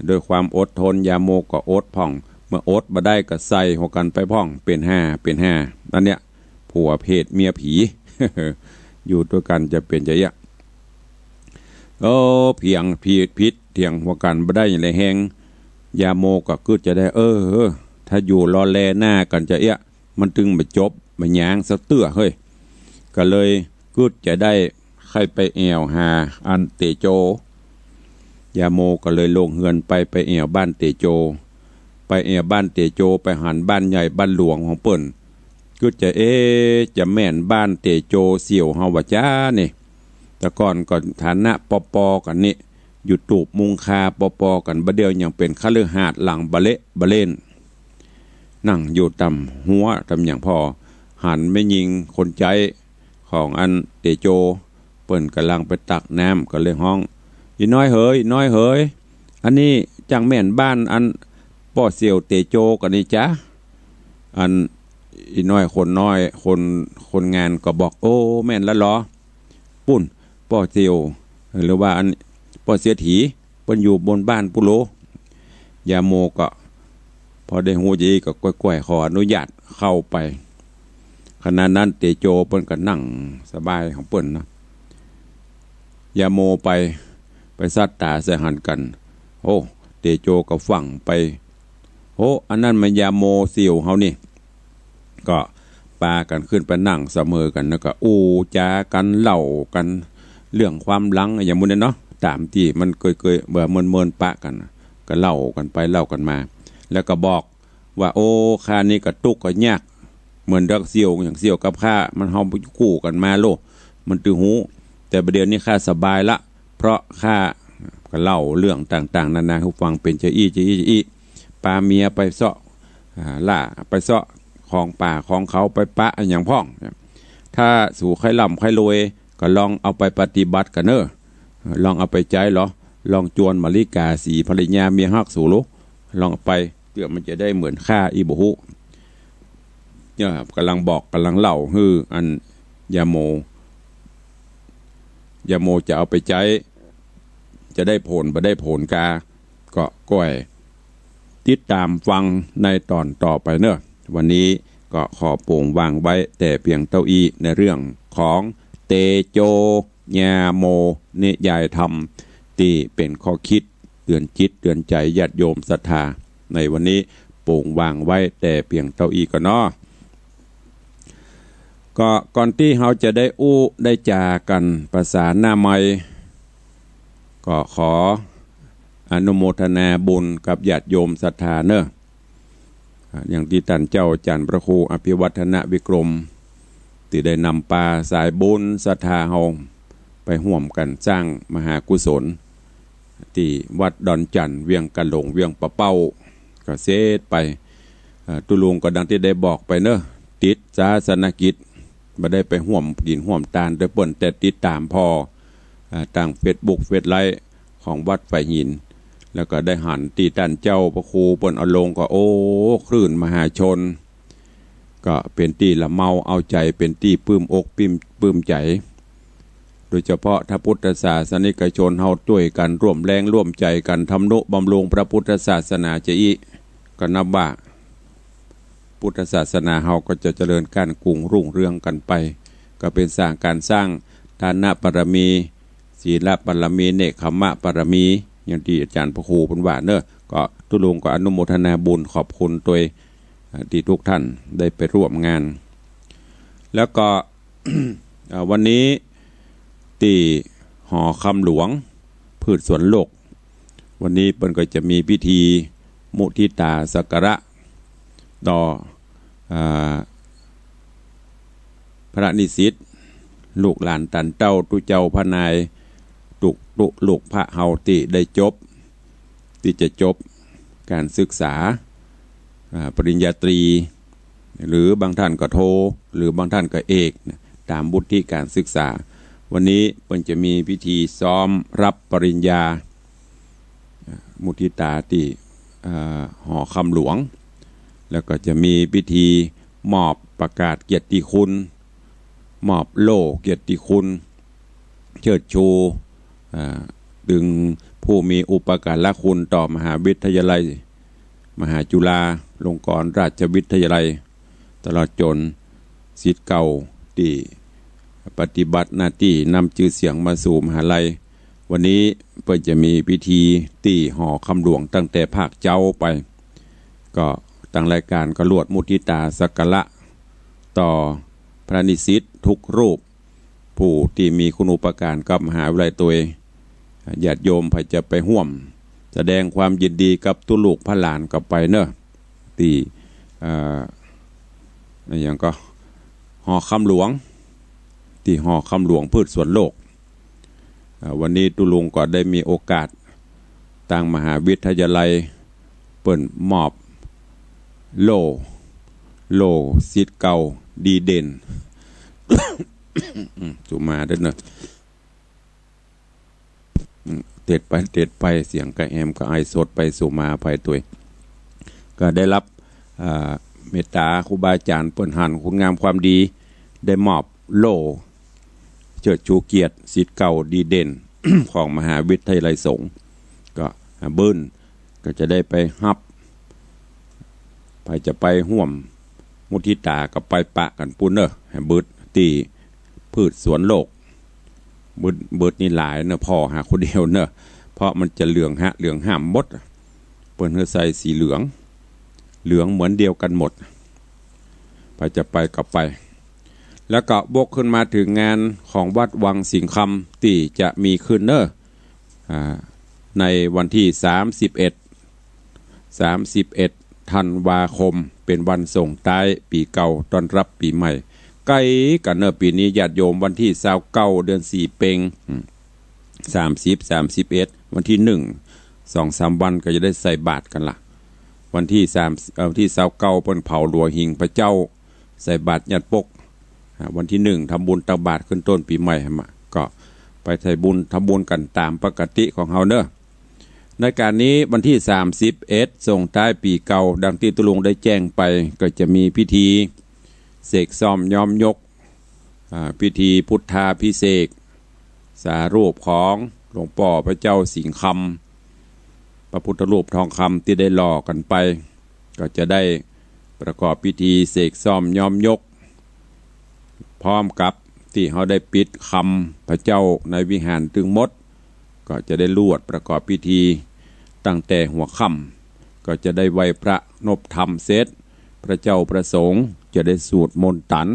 ด้วยความอดทน ยาโมก็อดพ่อง เมื่ออดบ่ได้ก็ใส่หัวกั๋นไปพ่อง เป๋นห้า เป๋นห้า อันเนี้ย ผัวเพศเมียผี อยู่ตวยกั๋นจะเป๋นจะเอี้ย โอ้ เถียงผิดผิด เถียงหัวกั๋นบ่ได้อย่างใดแฮง ยาโมก็กึ๊ดจะได้ เออ ถ้าอยู่ลอแลหน้ากั๋นจะเอี้ย มันตึงบ่จบบ่ยางสักเตื้อเฮ้ย ก็เลยกึ๊ดจะได้ ใค่ไปแอ่วหาอันเตโจ ยาโมก็เลยลงเฮือนไป ไปแอ่วบ้านเตโจ ไปแอ่วบ้านเตโจ ไปหันบ้านใหญ่บ้านหลวงของเปิ้น กึ๊ดจะ เอ๊ะ จะแม่นบ้านเตโจเสี่ยวเฮาบ่จ๊านี่ แต่ก่อนก็ฐานะปอๆ กั๋นนี่ อยู่ตูบมุงคาปอๆ กั๋น บ่าเดี่ยวยังเป๋นคฤหาสน์หลังบะเละบะเล่น นั่งอยู่ต๋ามฮั้วต๋ามหยัง ผ่อหันแม่ญิงคนใจ๊ของอันเตโจ เปิ้นก่ำลังไปตักน้ำ ก็เลยฮ้อง "อี่น้อยเหย อี่น้อยเหย อันนี้จักแม่นบ้านอันป้อเสี่ยวเตโจกั๋นนี่จ๊า" อันอี่น้อยคนน้อย คน คนงานก็บอก "โอ้ แม่นละลอ ปู้นป้อเสี่ยว หรือว่าอันป้อเสียถี เปิ้นอยู่บนบ้านปู้นโล" ยาโมก็พอได้ฮู้จะอี้ก็ก้อยๆ ขออนุญาตเข้าไป ขณะนั้นเตโจเปิ้นก็นั่งสบายของเปิ้นนะ ยาโมไป ไปสัดต๋าใส่หันกั๋น โอ้ เตโจก็ฟั่งไป โอ้ อันนั้นมันยาโมเสี่ยวเฮานี่ ก็ปากั๋นขึ้นไปนั่งเสมอกั๋น แล้วก็อู้จ๋ากั๋น เล่ากั๋น เรื่องความหลังอย่างหมู่นี้เนาะ ต๋ามตี้มันเกยๆ เมื่อเมินๆ ปะกั๋น ก็เล่ากั๋นไปเล่ากั๋นมา แล้วก็บอกว่า โอ้ ข้านี่ก็ตุ๊กข์ก็ยาก เหมือนดังเสี่ยว อย่างเสี่ยวกับข้า มันเฮากู้กั๋นมาโล มันตึงฮู้ แต่บ่าเดี่ยวนี้ข้าสบายละ เพราะข้า ก็เล่าเรื่องต่างๆ นานาหื้อฟังเป๋นจะอี้จะอี้จะอี้ ปาเมียไปเซาะ อ่า ล่า ไปเซาะของป่าของเขา ไปปะอะหยังพ่อง ถ้าสูใค่ร่ำใค่รวย ก็ลองเอาไปปฏิบัติกั๋นเน่อ ลองเอาไปใจ๊ลอ ลองจวนมาริกาสีภรรยาเมียฮักสูลู ลองเอาไป เตื้อมันจะได้เหมือนข้าอี้บ่ฮู้ เนี่ยครับ ก่ำลังบอกก่ำลังเล่าหื้ออันยาโม ยาโมจะเอาไปใจ๊ จะได้ผลบ่ได้ผลกา ก็ก้อยติดต๋ามฟังในต๋อนต่อไปเน่อ วันนี้ก็ขอโป๋งวางไว้แต่เปียงเต้าอี้ ในเรื่องของเตโจ ยาโม นิยายธรรม ตี้เป๋นข้อคิดเตื๋อนจิตเตื๋อนใจ๋ญาติโยมศรัทธา ในวันนี้โป๋งวางไว้แต่เปียงเต้าอี้ก่อนเนาะ ก็ก่อนตี้เฮาจะได้อู้ได้จ๋ากั๋นภาษาหน้าใหม่ ก็ขออนุโมทนาบุญกับญาติโยมศรัทธาเน่อ อ่า อย่างตี้ต้านเจ้าอาจ๋ารย์พระครูอภิวัฒนวิกรม ตี้ได้นำปาสายบุญศรัทธาเฮาไปฮ่วมกั๋นสร้างมหากุศล ตี้วัดดอนจั่น เวียงกาหลง เวียงป่าเป้า ก็เสร็จไป อ่า ตุ๊ลุงก็ดังตี้ได้บอกไปเน่อ ติดศาสนกิจ บ่ได้ไปฮ่วมกิ๋นฮ่วมตานตวยเปิ้น แต่ติดต๋ามผ่อ อ่า ตางเฟซบุ๊ก เฟซไลฟ์ ของวัดฝายหิน แล้วก็ได้หันตี้ต้านเจ้าพระครูเปิ้นเอาลงก็ โอ้ คลื่นมหาชน ก็เป๋นตี้ละเมาเอาใจ๋ เป๋นตี้ปลื้มอกปลื้ม ปลื้มใจ๋ โดยเฉพาะถ้าพุทธศาสนิกชนเฮาจ้วยกั๋นร่วมแรงร่วมใจ๋กั๋นทำนุบำรุงพระพุทธศาสนาจะอี้ ก็นับว่า พุทธศาสนาเฮาก็จะเจริญก้านกุงรุ่งเรืองกั๋นไป ก็เป๋นสร้าง ก๋านสร้างทานบารมี ศีลบารมี เนกขัมมบารมี อย่างตี้อาจ๋ารย์พระครูเปิ้นว่าเน่อ ก็ตุ๊ลุงก็อนุโมทนาบุญขอบคุณตวย อ่า ตี้ทุกท่านได้ไปฮ่วมงาน แล้วก็ อ่า วันนี้ตี้หอคำหลวง พืชสวนโลก วันนี้เปิ้นก็จะมีพิธีมุทิตาสักการะต่อ อ่า พระนิสิต ลูกหลานต้านเต้า ตุ๊เจ้าพระนาย ตุ๊ ตุ๊ลูกพระเฮาตี้ได้จบ ตี้จะจบก๋านศึกษา อ่า ปริญญาตรี หรือบางต้านก็โท หรือบางท่านก็เอกนะ ต๋ามวุฒิการศึกษา วันนี้เปิ้นจะมีพิธีซ้อมฮับปริญญา มุทิตาตี้ เอ่อ หอคำหลวง แล้วก็จะมีพิธีมอบประกาศเกียรติคุณ มอบโล่เกียรติคุณ เชิดชูเอ่อ ตึงผู้มีอุปการะคุณต่อมหาวิทยาลัย มหาจุฬาลงกรณราชวิทยาลัย ตลอดจ๋นศิษย์เก่าตี้ปฏิบัติหน้าตี้นำจื้อเสียงมาสู่มหาลัย วันนี้เปิ้นจะมีพิธีตี้หอคำหลวงตั้งแต่ภาคเจ๊าไป ก็ตางรายก๋านก็ลวดมุทิตาสักการะต่อพระนิสิตทุกรูป ผู้ตี้มีคุณูปการกับมหาวิทยาลัยตวย ญาติโยมใผจะไปฮ่วม แสดงความยินดีกับตุ๊ลูกพระหลานก็ไปเนาะ ตี้ เอ่อ อะหยังก็ หอคำหลวง ตี้หอคำหลวงพืชสวนโลก เอ่อ วันนี้ตุ๊ลุงก็ได้มีโอกาส ตางมหาวิทยาลัยเปิ้นมอบโล่ โล่ศิษย์เก่าดีเด่น อืม สุมาเด้อเนาะ อืม เตดไป เตดไป เสียงกระแอมกระไอสดไป สุมาอภัยตวย ก็ได้ฮับ อ่า เมตต๋าครูบาอาจ๋ารย์เปิ้นหันคุณงามความดี ได้มอบโล่เชิดชูเกียรติศิษย์เก่าดีเด่น ของมหาวิทยาลัยสงฆ์ ก็ อ่า เปิ้นก็จะได้ไปฮับ ใผจะไปฮ่วมมุทิตาก็ไปปะกั๋นปู้นเนาะ หื้อเบิดตี้พืชสวนโลก เบิด เบิดนี่หลายเนาะ ผ่อหาคนเดียวเนาะ เพราะมันจะเหลืองฮะ เหลืองห้ามหมด เปิ้นหื้อใส่สีเหลือง เหลืองเหมือนเดียวกั๋นหมด ใผจะไปก็ไป แล้วก็วกขึ้นมาเถิงงานของวัดวังสิงห์คำตี้จะมีขึ้นเนาะ อ่า ในวันตี้สามสิบเอ็ด สามสิบเอ็ดธันวาคม เป๋นวันส่งต๊ายปี๋เก่า ต้อนฮับปี๋ใหม่ ใก้กั๋นเนาะ ปี๋นี้ญาติโยม วันตี้ซาวเก้า เดือนสี่เป็ง อืม สามสิบ สามสิบเอ็ด วันตี้หนึ่ง สองสามวันก็จะได้ใส่บาตรกั๋นละ วันตี้สาม เอ่อ วันตี้ซาวเก้าเปิ้นเผาหลัวหิ้งพระเจ้า ใส่บาตรญาติปก อ่า วันตี้หนึ่งทำบุญตักบาตรขึ้นต้นปี๋ใหม่หั้นมะ ก็ไปใส่บุญทำบุญกั๋นต๋ามปกติของเฮาเนาะ ในก๋านนี้วันตี้สามสิบเอ็ดส่งต๊ายปี๋เก่า ดังตี้ตุ๊ลุงได้แจ้งไป ก็จะมีพิธีเสกซ่อมย้อมยก อ่า พิธีพุทธาภิเษก สารูปของหลวงป้อพระเจ้าสิงห์คำ พระพุทธรูปทองคำตี้ได้หล่อกั๋นไป ก็จะได้ประกอบพิธีเสกซ่อมย้อมยก พร้อมกับตี้เฮาได้ปิดคำพระเจ้าในวิหารตึงหมด ก็จะได้ลวดประกอบพิธีตั้งแต่หัวค่ำ ก็จะได้ไหว้พระนบธรรมเสร็จ พระเจ้าพระสงฆ์จะได้สูตรมนต์ตัน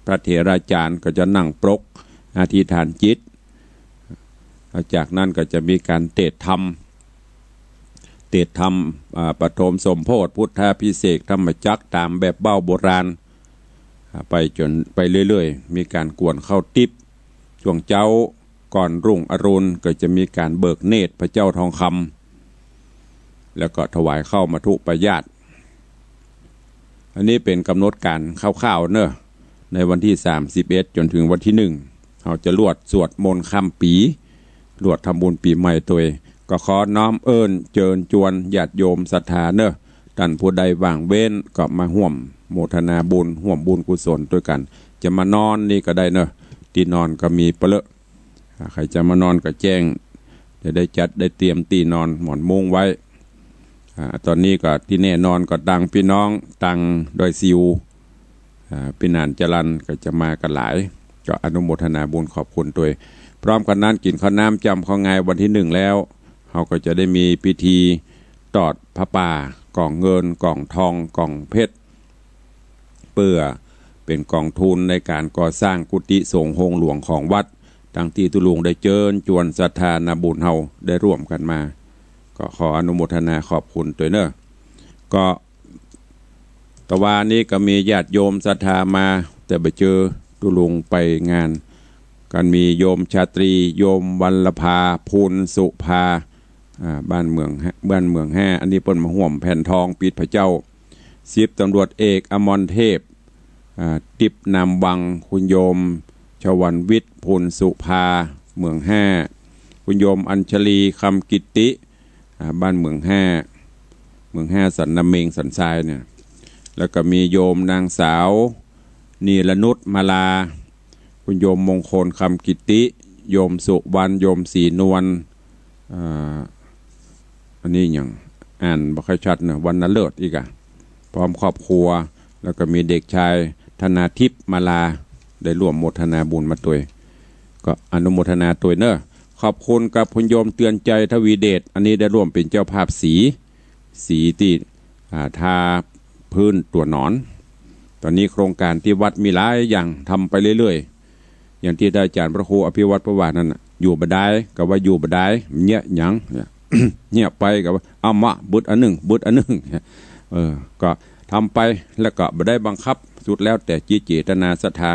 พระเถราจ๋ารย์ก็จะนั่งปรกอธิษฐานจิต จากนั้นก็จะมีก๋านเตศน์ธรรม เตศน์ธรรม อ่า ปฐมสมโภชน์ พุทธาภิเษก ธรรมจักร ต๋ามแบบเบ้าโบราณ อ่า ไปจ๋น ไปเรื่อยๆ มีก๋านกวนข้าวติ๊บ ช่วงเจ๊าก่อนรุ่งอรุณก็จะมีก๋านเบิกเนตรพระเจ้าทองคำ แล้วก็ถวายข้าวมัทธุปายาตร อันนี้เป๋นก๋ำหนดก๋านคร่าวๆ เนาะ ในวันตี้สามสิบเอ็ดจ๋นเถิงวันตี้หนึ่ง เฮาจะลวดสวดมนต์ข้ามปี๋ ลวดทำบุญปี๋ใหม่ตวย ก็ขอน้อมเอิ้นเจิญจวนญาติโยมศรัทธาเนาะ ต้านผู้ใดว่างเว้นก็มาฮ่วมโมทนาบุญ ฮ่วมบุญกุศลตวยกั๋น จะมานอนนี่ก็ได้เนาะ ตี้นอนก็มีเปลอะ อ่า ใผจะมานอนก็แจ้ง จะได้จัดได้เตรียมตี้นอนหมอนมุ้งไว้ อ่า ต๋อนนี้ก็ตี้แน่นอนก็ตางปี้น้องตางดอยสิว อ่า ปี้หนานจรัญก็จะมากั๋นหลาย ก็อนุโมทนาบุญขอบคุณตวย พร้อมกั๋นนั้นกิ๋นข้าวน้ำจำข้าวงายวันตี้หนึ่งแล้ว เฮาก็จะได้มีพิธีตอดผ้าป่า ก๋องเงิน ก๋องทอง ก๋องเพชร เปื้อเป๋นก๋องทุนในก๋านก่อสร้างกุฏิสงฆ์โฮงหลวงของวัด ดังตี้ตุ๊ลุงได้เจิญจวนศรัทธานาบุญเฮาได้ร่วมกั๋นมา ก็ขออนุโมทนาขอบคุณตวยเนาะ ก็ตะวานี้ก็มีญาติโยมศรัทธามา แต่บ่เจอตุ๊ลุงไปงาน ก็มีโยมชาตรี โยมวัลลภา พูนสุภา อ่า บ้านเมืองห้า บ้านเมืองห้า อันนี้เปิ้นมาฮ่วมแผ่นทองปิดพระเจ้า สิบตำรวจเอกอมรเทพ อ่า ติ๊บนามวัง คุณโยมชวันวิทย์ ภูลสุภา เหมืองห้า คุณโยมอัญชลี คำกิตติ อ่า บ้านเหมืองห้า เหมืองห้า สันนาเมง สันทรายเนี่ย แล้วก็มีโยมนางสาว นีรนุช มาลา คุณโยมมงคล คำกิตติ โยมสุวรรณ โยมศรีนวล อ่า อันนี้หยัง อ่านบ่ค่อยชัดเนอะ วรรณเลิศอีกอะ พร้อมครอบครัว แล้วก็มีเด็กชาย ธนาทิพย์ มาลา ได้ร่วมโมทนาบุญมาตวย ก็อนุโมทนาตวยเนอะ ขอบคุณกับคุณโยมเตือนใจ ทวีเดช อันนี้ได้ร่วมเป๋นเจ้าภาพสี สีตี้ อ่า ทาพื้นตั๋วนอน ต๋อนนี้โครงก๋านตี้วัดมีหลายอย่าง ทำไปเรื่อยๆ อย่างตี้ได้อาจ๋ารย์พระครูอภิวัตร เปิ้นว่านั้นน่ะ อยู่บ่ดายก็ว่าอยู่บ่ดาย เยียะหยัง เยียะไปก็ว่า เอามา บึดอันนึ่ง บึดอันนึ่ง เออ ก็ทำไป แล้วก็บ่ได้บังคับ สุดแล้วแต่จิตเจตนาศรัทธา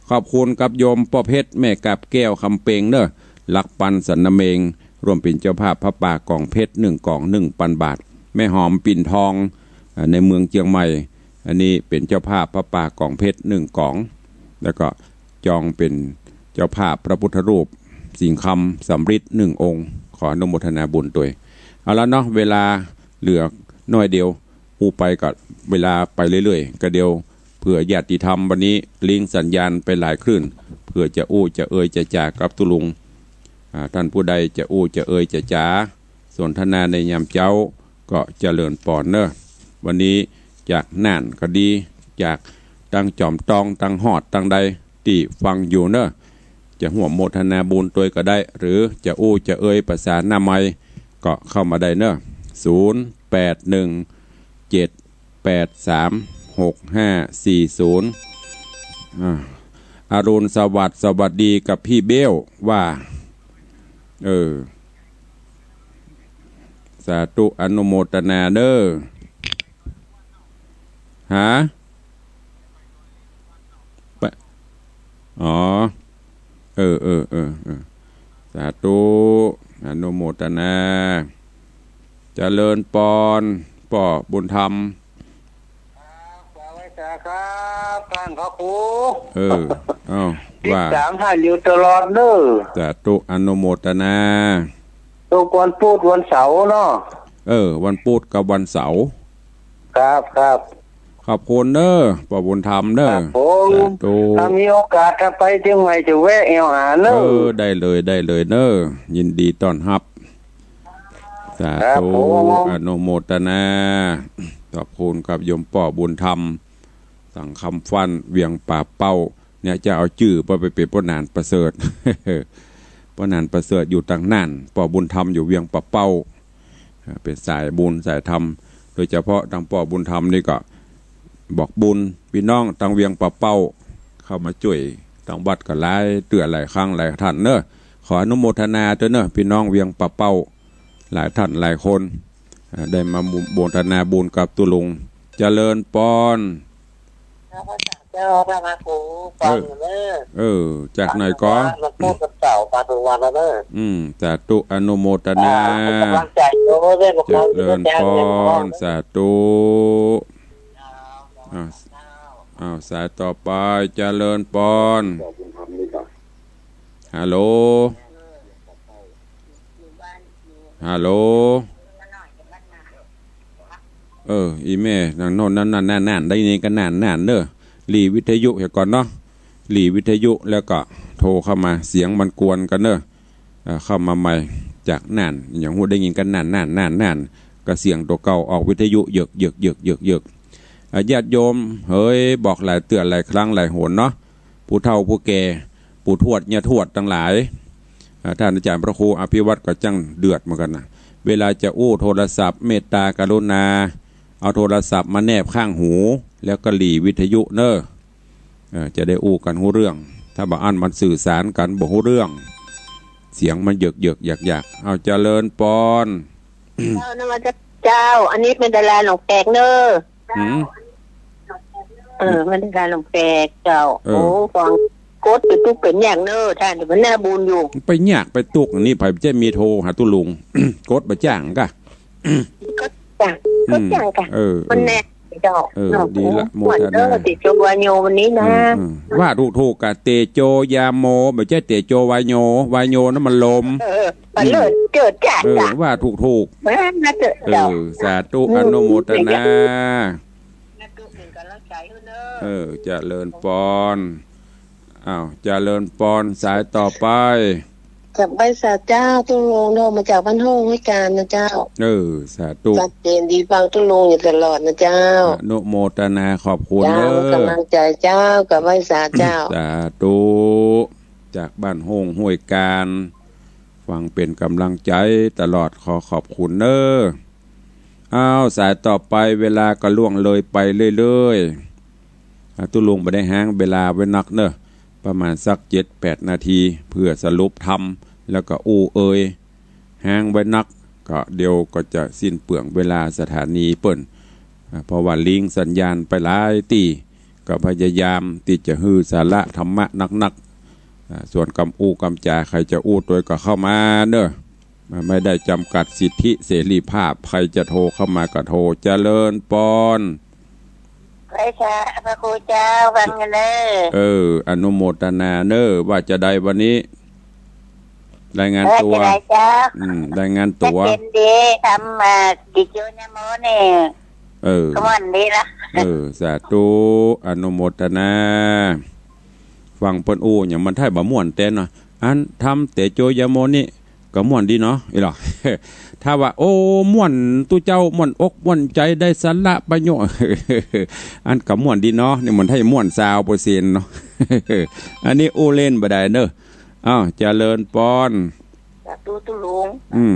ขอบคุณกับโยมป้อเพชร แม่กาบแก้ว คำเปงเนอะ หลักปัน สันนาเมง ร่วมเป๋นเจ้าภาพผ้าป่ากองเพชร หนึ่งกอง หนึ่งปันบาท แม่หอม ปิ่นทอง อ่า ในเมืองเจียงใหม่ อันนี้เป๋นเจ้าภาพผ้าป่ากองเพชร หนึ่งกอง แล้วก็จองเป๋นเจ้าภาพพระพุทธรูปสิงห์คำสำริด หนึ่งองค์ ขออนุโมทนาบุญตวย เอาละเนาะ เวลาเหลือน้อยเดียว อู้ไปก็เวลาไปเรื่อยๆ ก็เดี๋ยว เผื่อญาติธรรมวันนี้ลิงก์สัญญาณไปหลายคลื่น เผื่อจะอู้จะเอยจะจ๋ากับตุ๊ลุง อ่า ท่านผู้ใดจะอู้จะเอยจะจ๋า สนทนาในยามเจ๊า ก็เจริญปอนเนอะ วันนี้จากน่านก็ดี จากตังจ๋อมตอง ตังฮอด ตังใดตี้ฟังอยู่เนอะ จะฮ่วมโมทนาบุญตวยก็ได้ หรือจะอู้จะเอยภาษาหน้าไมค์ก็เข้ามาได้เนอะ ศูนย์ แปด หนึ่ง เจ็ด แปด สาม หก ห้า สี่ ศูนย์ อ่า อรุณสวัสดิ์ สวัสดีกับพี่เบ้วว่า เออ สาธุ อนุโมทนาเนอะ ฮะ ไป อ๋อ เออ เออ เออ เออ สาธุ อนุโมทนา เจริญปอน ป้อบุญธรรม ครับ สวัสดีครับ ท่านพระครู เออ เอ้า ติด ว่า ต๋ามท่านอยู่ตลอดเนอะ สาธุ อนุโมทนา ทุกวันพุธวันเสาร์เนาะ เออ วันพุธกับวันเสาร์ ครับ ครับ ขอบคุณเนอะ ป้อบุญธรรมเนอะ ครับผม สาธุ ถ้ามีโอกาส ถ้าไปเจียงใหม่จะแวะแอ่วหาเนอะ เออ ได้เลย ได้เลยเนอะ ยินดีต้อนรับ สาธุ ครับผม อนุโมทนา ขอบคุณครับโยมป้อบุญธรรม สังคำฟั่น เวียงป่าเป้า เนี่ยจะเอาจื้อไป ไปเป๋นป้อหนานประเสริฐ ป้อหนานประเสริฐอยู่ตังน่าน ป้อบุญธรรมอยู่เวียงป่าเป้า เอ่อ เป๋นสายบุญสายธรรม โดยเฉพาะตังป้อบุญธรรมนี่ก็บอกบุญปี้น้องตังเวียงป่าเป้า เข้ามาจ้วยตังวัดก็หลายเตื้อหลายครั้งหลายท่านเนอะ ขออนุโมทนาตวยเนอะ ปี้น้องเวียงป่าเป้า หลายท่านหลายคน อ่า ได้มาโมทนาบุญกับตุ๊ลุง เจริญปอน เจ้า พระครู เออ ฟังเนอะ เออ จากไหนก็ วันพุธวันเสาร์ ฟังทุกวันแล้วเนอะ อืม สาธุ อนุโมทนา อ่า เป็นกำลังใจเนอะ เจริญปอน สาธุ อ้าว อ้าว สายต่อไป เจริญปอน ฮัลโหล ฮัลโหล เออ อีแม่นางโน่นนั่นนั่นนั่นนั่น ได้ยินกันนั่นนั่นเนอะ หลีวิทยุเหียก่อนเนาะ หลีวิทยุแล้วก็โทรเข้ามา เสียงมันกวนกันเนอะ เอ่อ เข้ามาใหม่จากน่าน อย่างฮู้ได้ยินกันนั่นนั่นนั่นนั่น ก็เสียงตั๋วเก่าออกวิทยุเหยิกเหยิกเหยิกเหยิกเหยิก อ่ะ ญาติโยมเหย บอกหลายเตื้อหลายครั้งหลายหนเนาะ ผู้เฒ่าผู้แก่ ปู่ทวดย่าทวดตังหลาย อ่า ท่านอาจ๋ารย์พระครูอภิวัตรก็จั้งเดือดเหมือนกั๋นนะ เวลาจะอู้โทรศัพท์เมตตากรุณา เอาโทรศัพท์มาแนบข้างหู แล้วก็หลีวิทยุเน่อ เออ จะได้อู้กั๋นฮู้เรื่อง ถ้าบ่อั้นมันสื่อสารกั๋นบ่ฮู้เรื่อง เสียงมันเหยิกๆ หยักๆ เอาเจริญปอน เจ้านมัสการเจ้า อันนี้แม่ดาราหนองแปกเน่อ หืม เออ แม่ดาราหนองแปกเจ้า เออ โอ้ ฟังกดไปตุ๊กเป๋นอย่างเน่อ ท่าน เดี๋ยวมันน่าบุญอยู่ ไปยากไปตุ๊ก อันนี้ไผจะมีโทรหาตุ๊ลุง กดบ่จ้างกะ กดจ้าง กดจ้างกะ อืม เออ มันแน่ เออ เจ้า เออ เนาะ ดีละ โอ้ โมทนา ขวัญเด้อ เตโจวาโยวันนี้นะ อืม อืม ว่าถูกๆ กะ เตโจยาโม บ่ใจ้เตโจวาโย วาโยนั้นมันลม เออ มันเลิศ อืม เจิดจ้า เออ จ้ะ ว่าถูกๆ เออ นะเจ้า เออ สาธุ อืม อนุโมทนา สาธุ เป็นกำลังใจให้เนอะ เออ เจริญปอน อ้าว เจริญปอน สายต่อไป จากใบ้สาเจ้า ตุ๊ลุงโทรมาจากบ้านโฮ่งห้วยกาญนะเจ้า เออ สาธุ ชัดเจนดี ฟังตุ๊ลุงอยู่ตลอดนะเจ้า อนุโมทนา ขอบคุณ เจ้า เนอะ กำลังใจเจ้า กับใบ้สาเจ้า สาธุ จากบ้านโฮ่งห้วยกาญ ฟังเป็นกำลังใจตลอด ขอขอบคุณเนอะ อ้าว สายต่อไป เวลาก็ล่วงเลยไปเรื่อยๆ อ่ะ ตุ๊ลุงบ่ได้ฮ้างเวลาไว้นักเนอะ ประมาณสักเจ็ดแปดนาที เพื่อสรุปธรรม แล้วก็อู้เอ่ย ฮ้างไว้นัก ก็เดี๋ยวก็จะสิ้นเปลืองเวลาสถานีเปิ้น อ่ะ เพราะว่าลิงก์สัญญาณไปหลายตี้ ก็พยายามตี้จะหื้อสาระธรรมะนักๆ อ่ะ ส่วนกำอู้กำจ๋า ใผจะอู้ตวยก็เข้ามาเนอะ มันไม่ได้จำกัดสิทธิเสรีภาพ ใผจะโทรเข้ามาก็โทร เจริญปอน ไหว้สาพระครูเจ้า ฟังอยู่เนอะ เออ อนุโมทนาเนอะ ว่าจะใดวันนี้ รายงานตั๋ว ว่าจะใดเจ้า อืม รายงานตั๋ว ชัดเจนดี ธรรมะ เตโจยาโมนี่ เออ ก็ม่วนดีละ เออ สาธุ อนุโมทนา ฟังเปิ้นอู้หยังมันไถ่บ่ม่วนแต๊เนาะ อันธรรมเตโจยาโมนี่ ก็ม่วนดีเนาะ อีหลอ ถ้าว่า โอ้ ม่วนตุ๊เจ้า ม่วนอกม่วนใจ๋ ได้สาระประโยชน์ อันก็ม่วนดีเนาะ นี่มันไถ่ม่วนซาวเปอร์เซ็นต์เนาะ อันนี้อู้เล่นบ่ได้เนอะ อ้าว เจริญปอน สาธุตุ๊ลุง อืม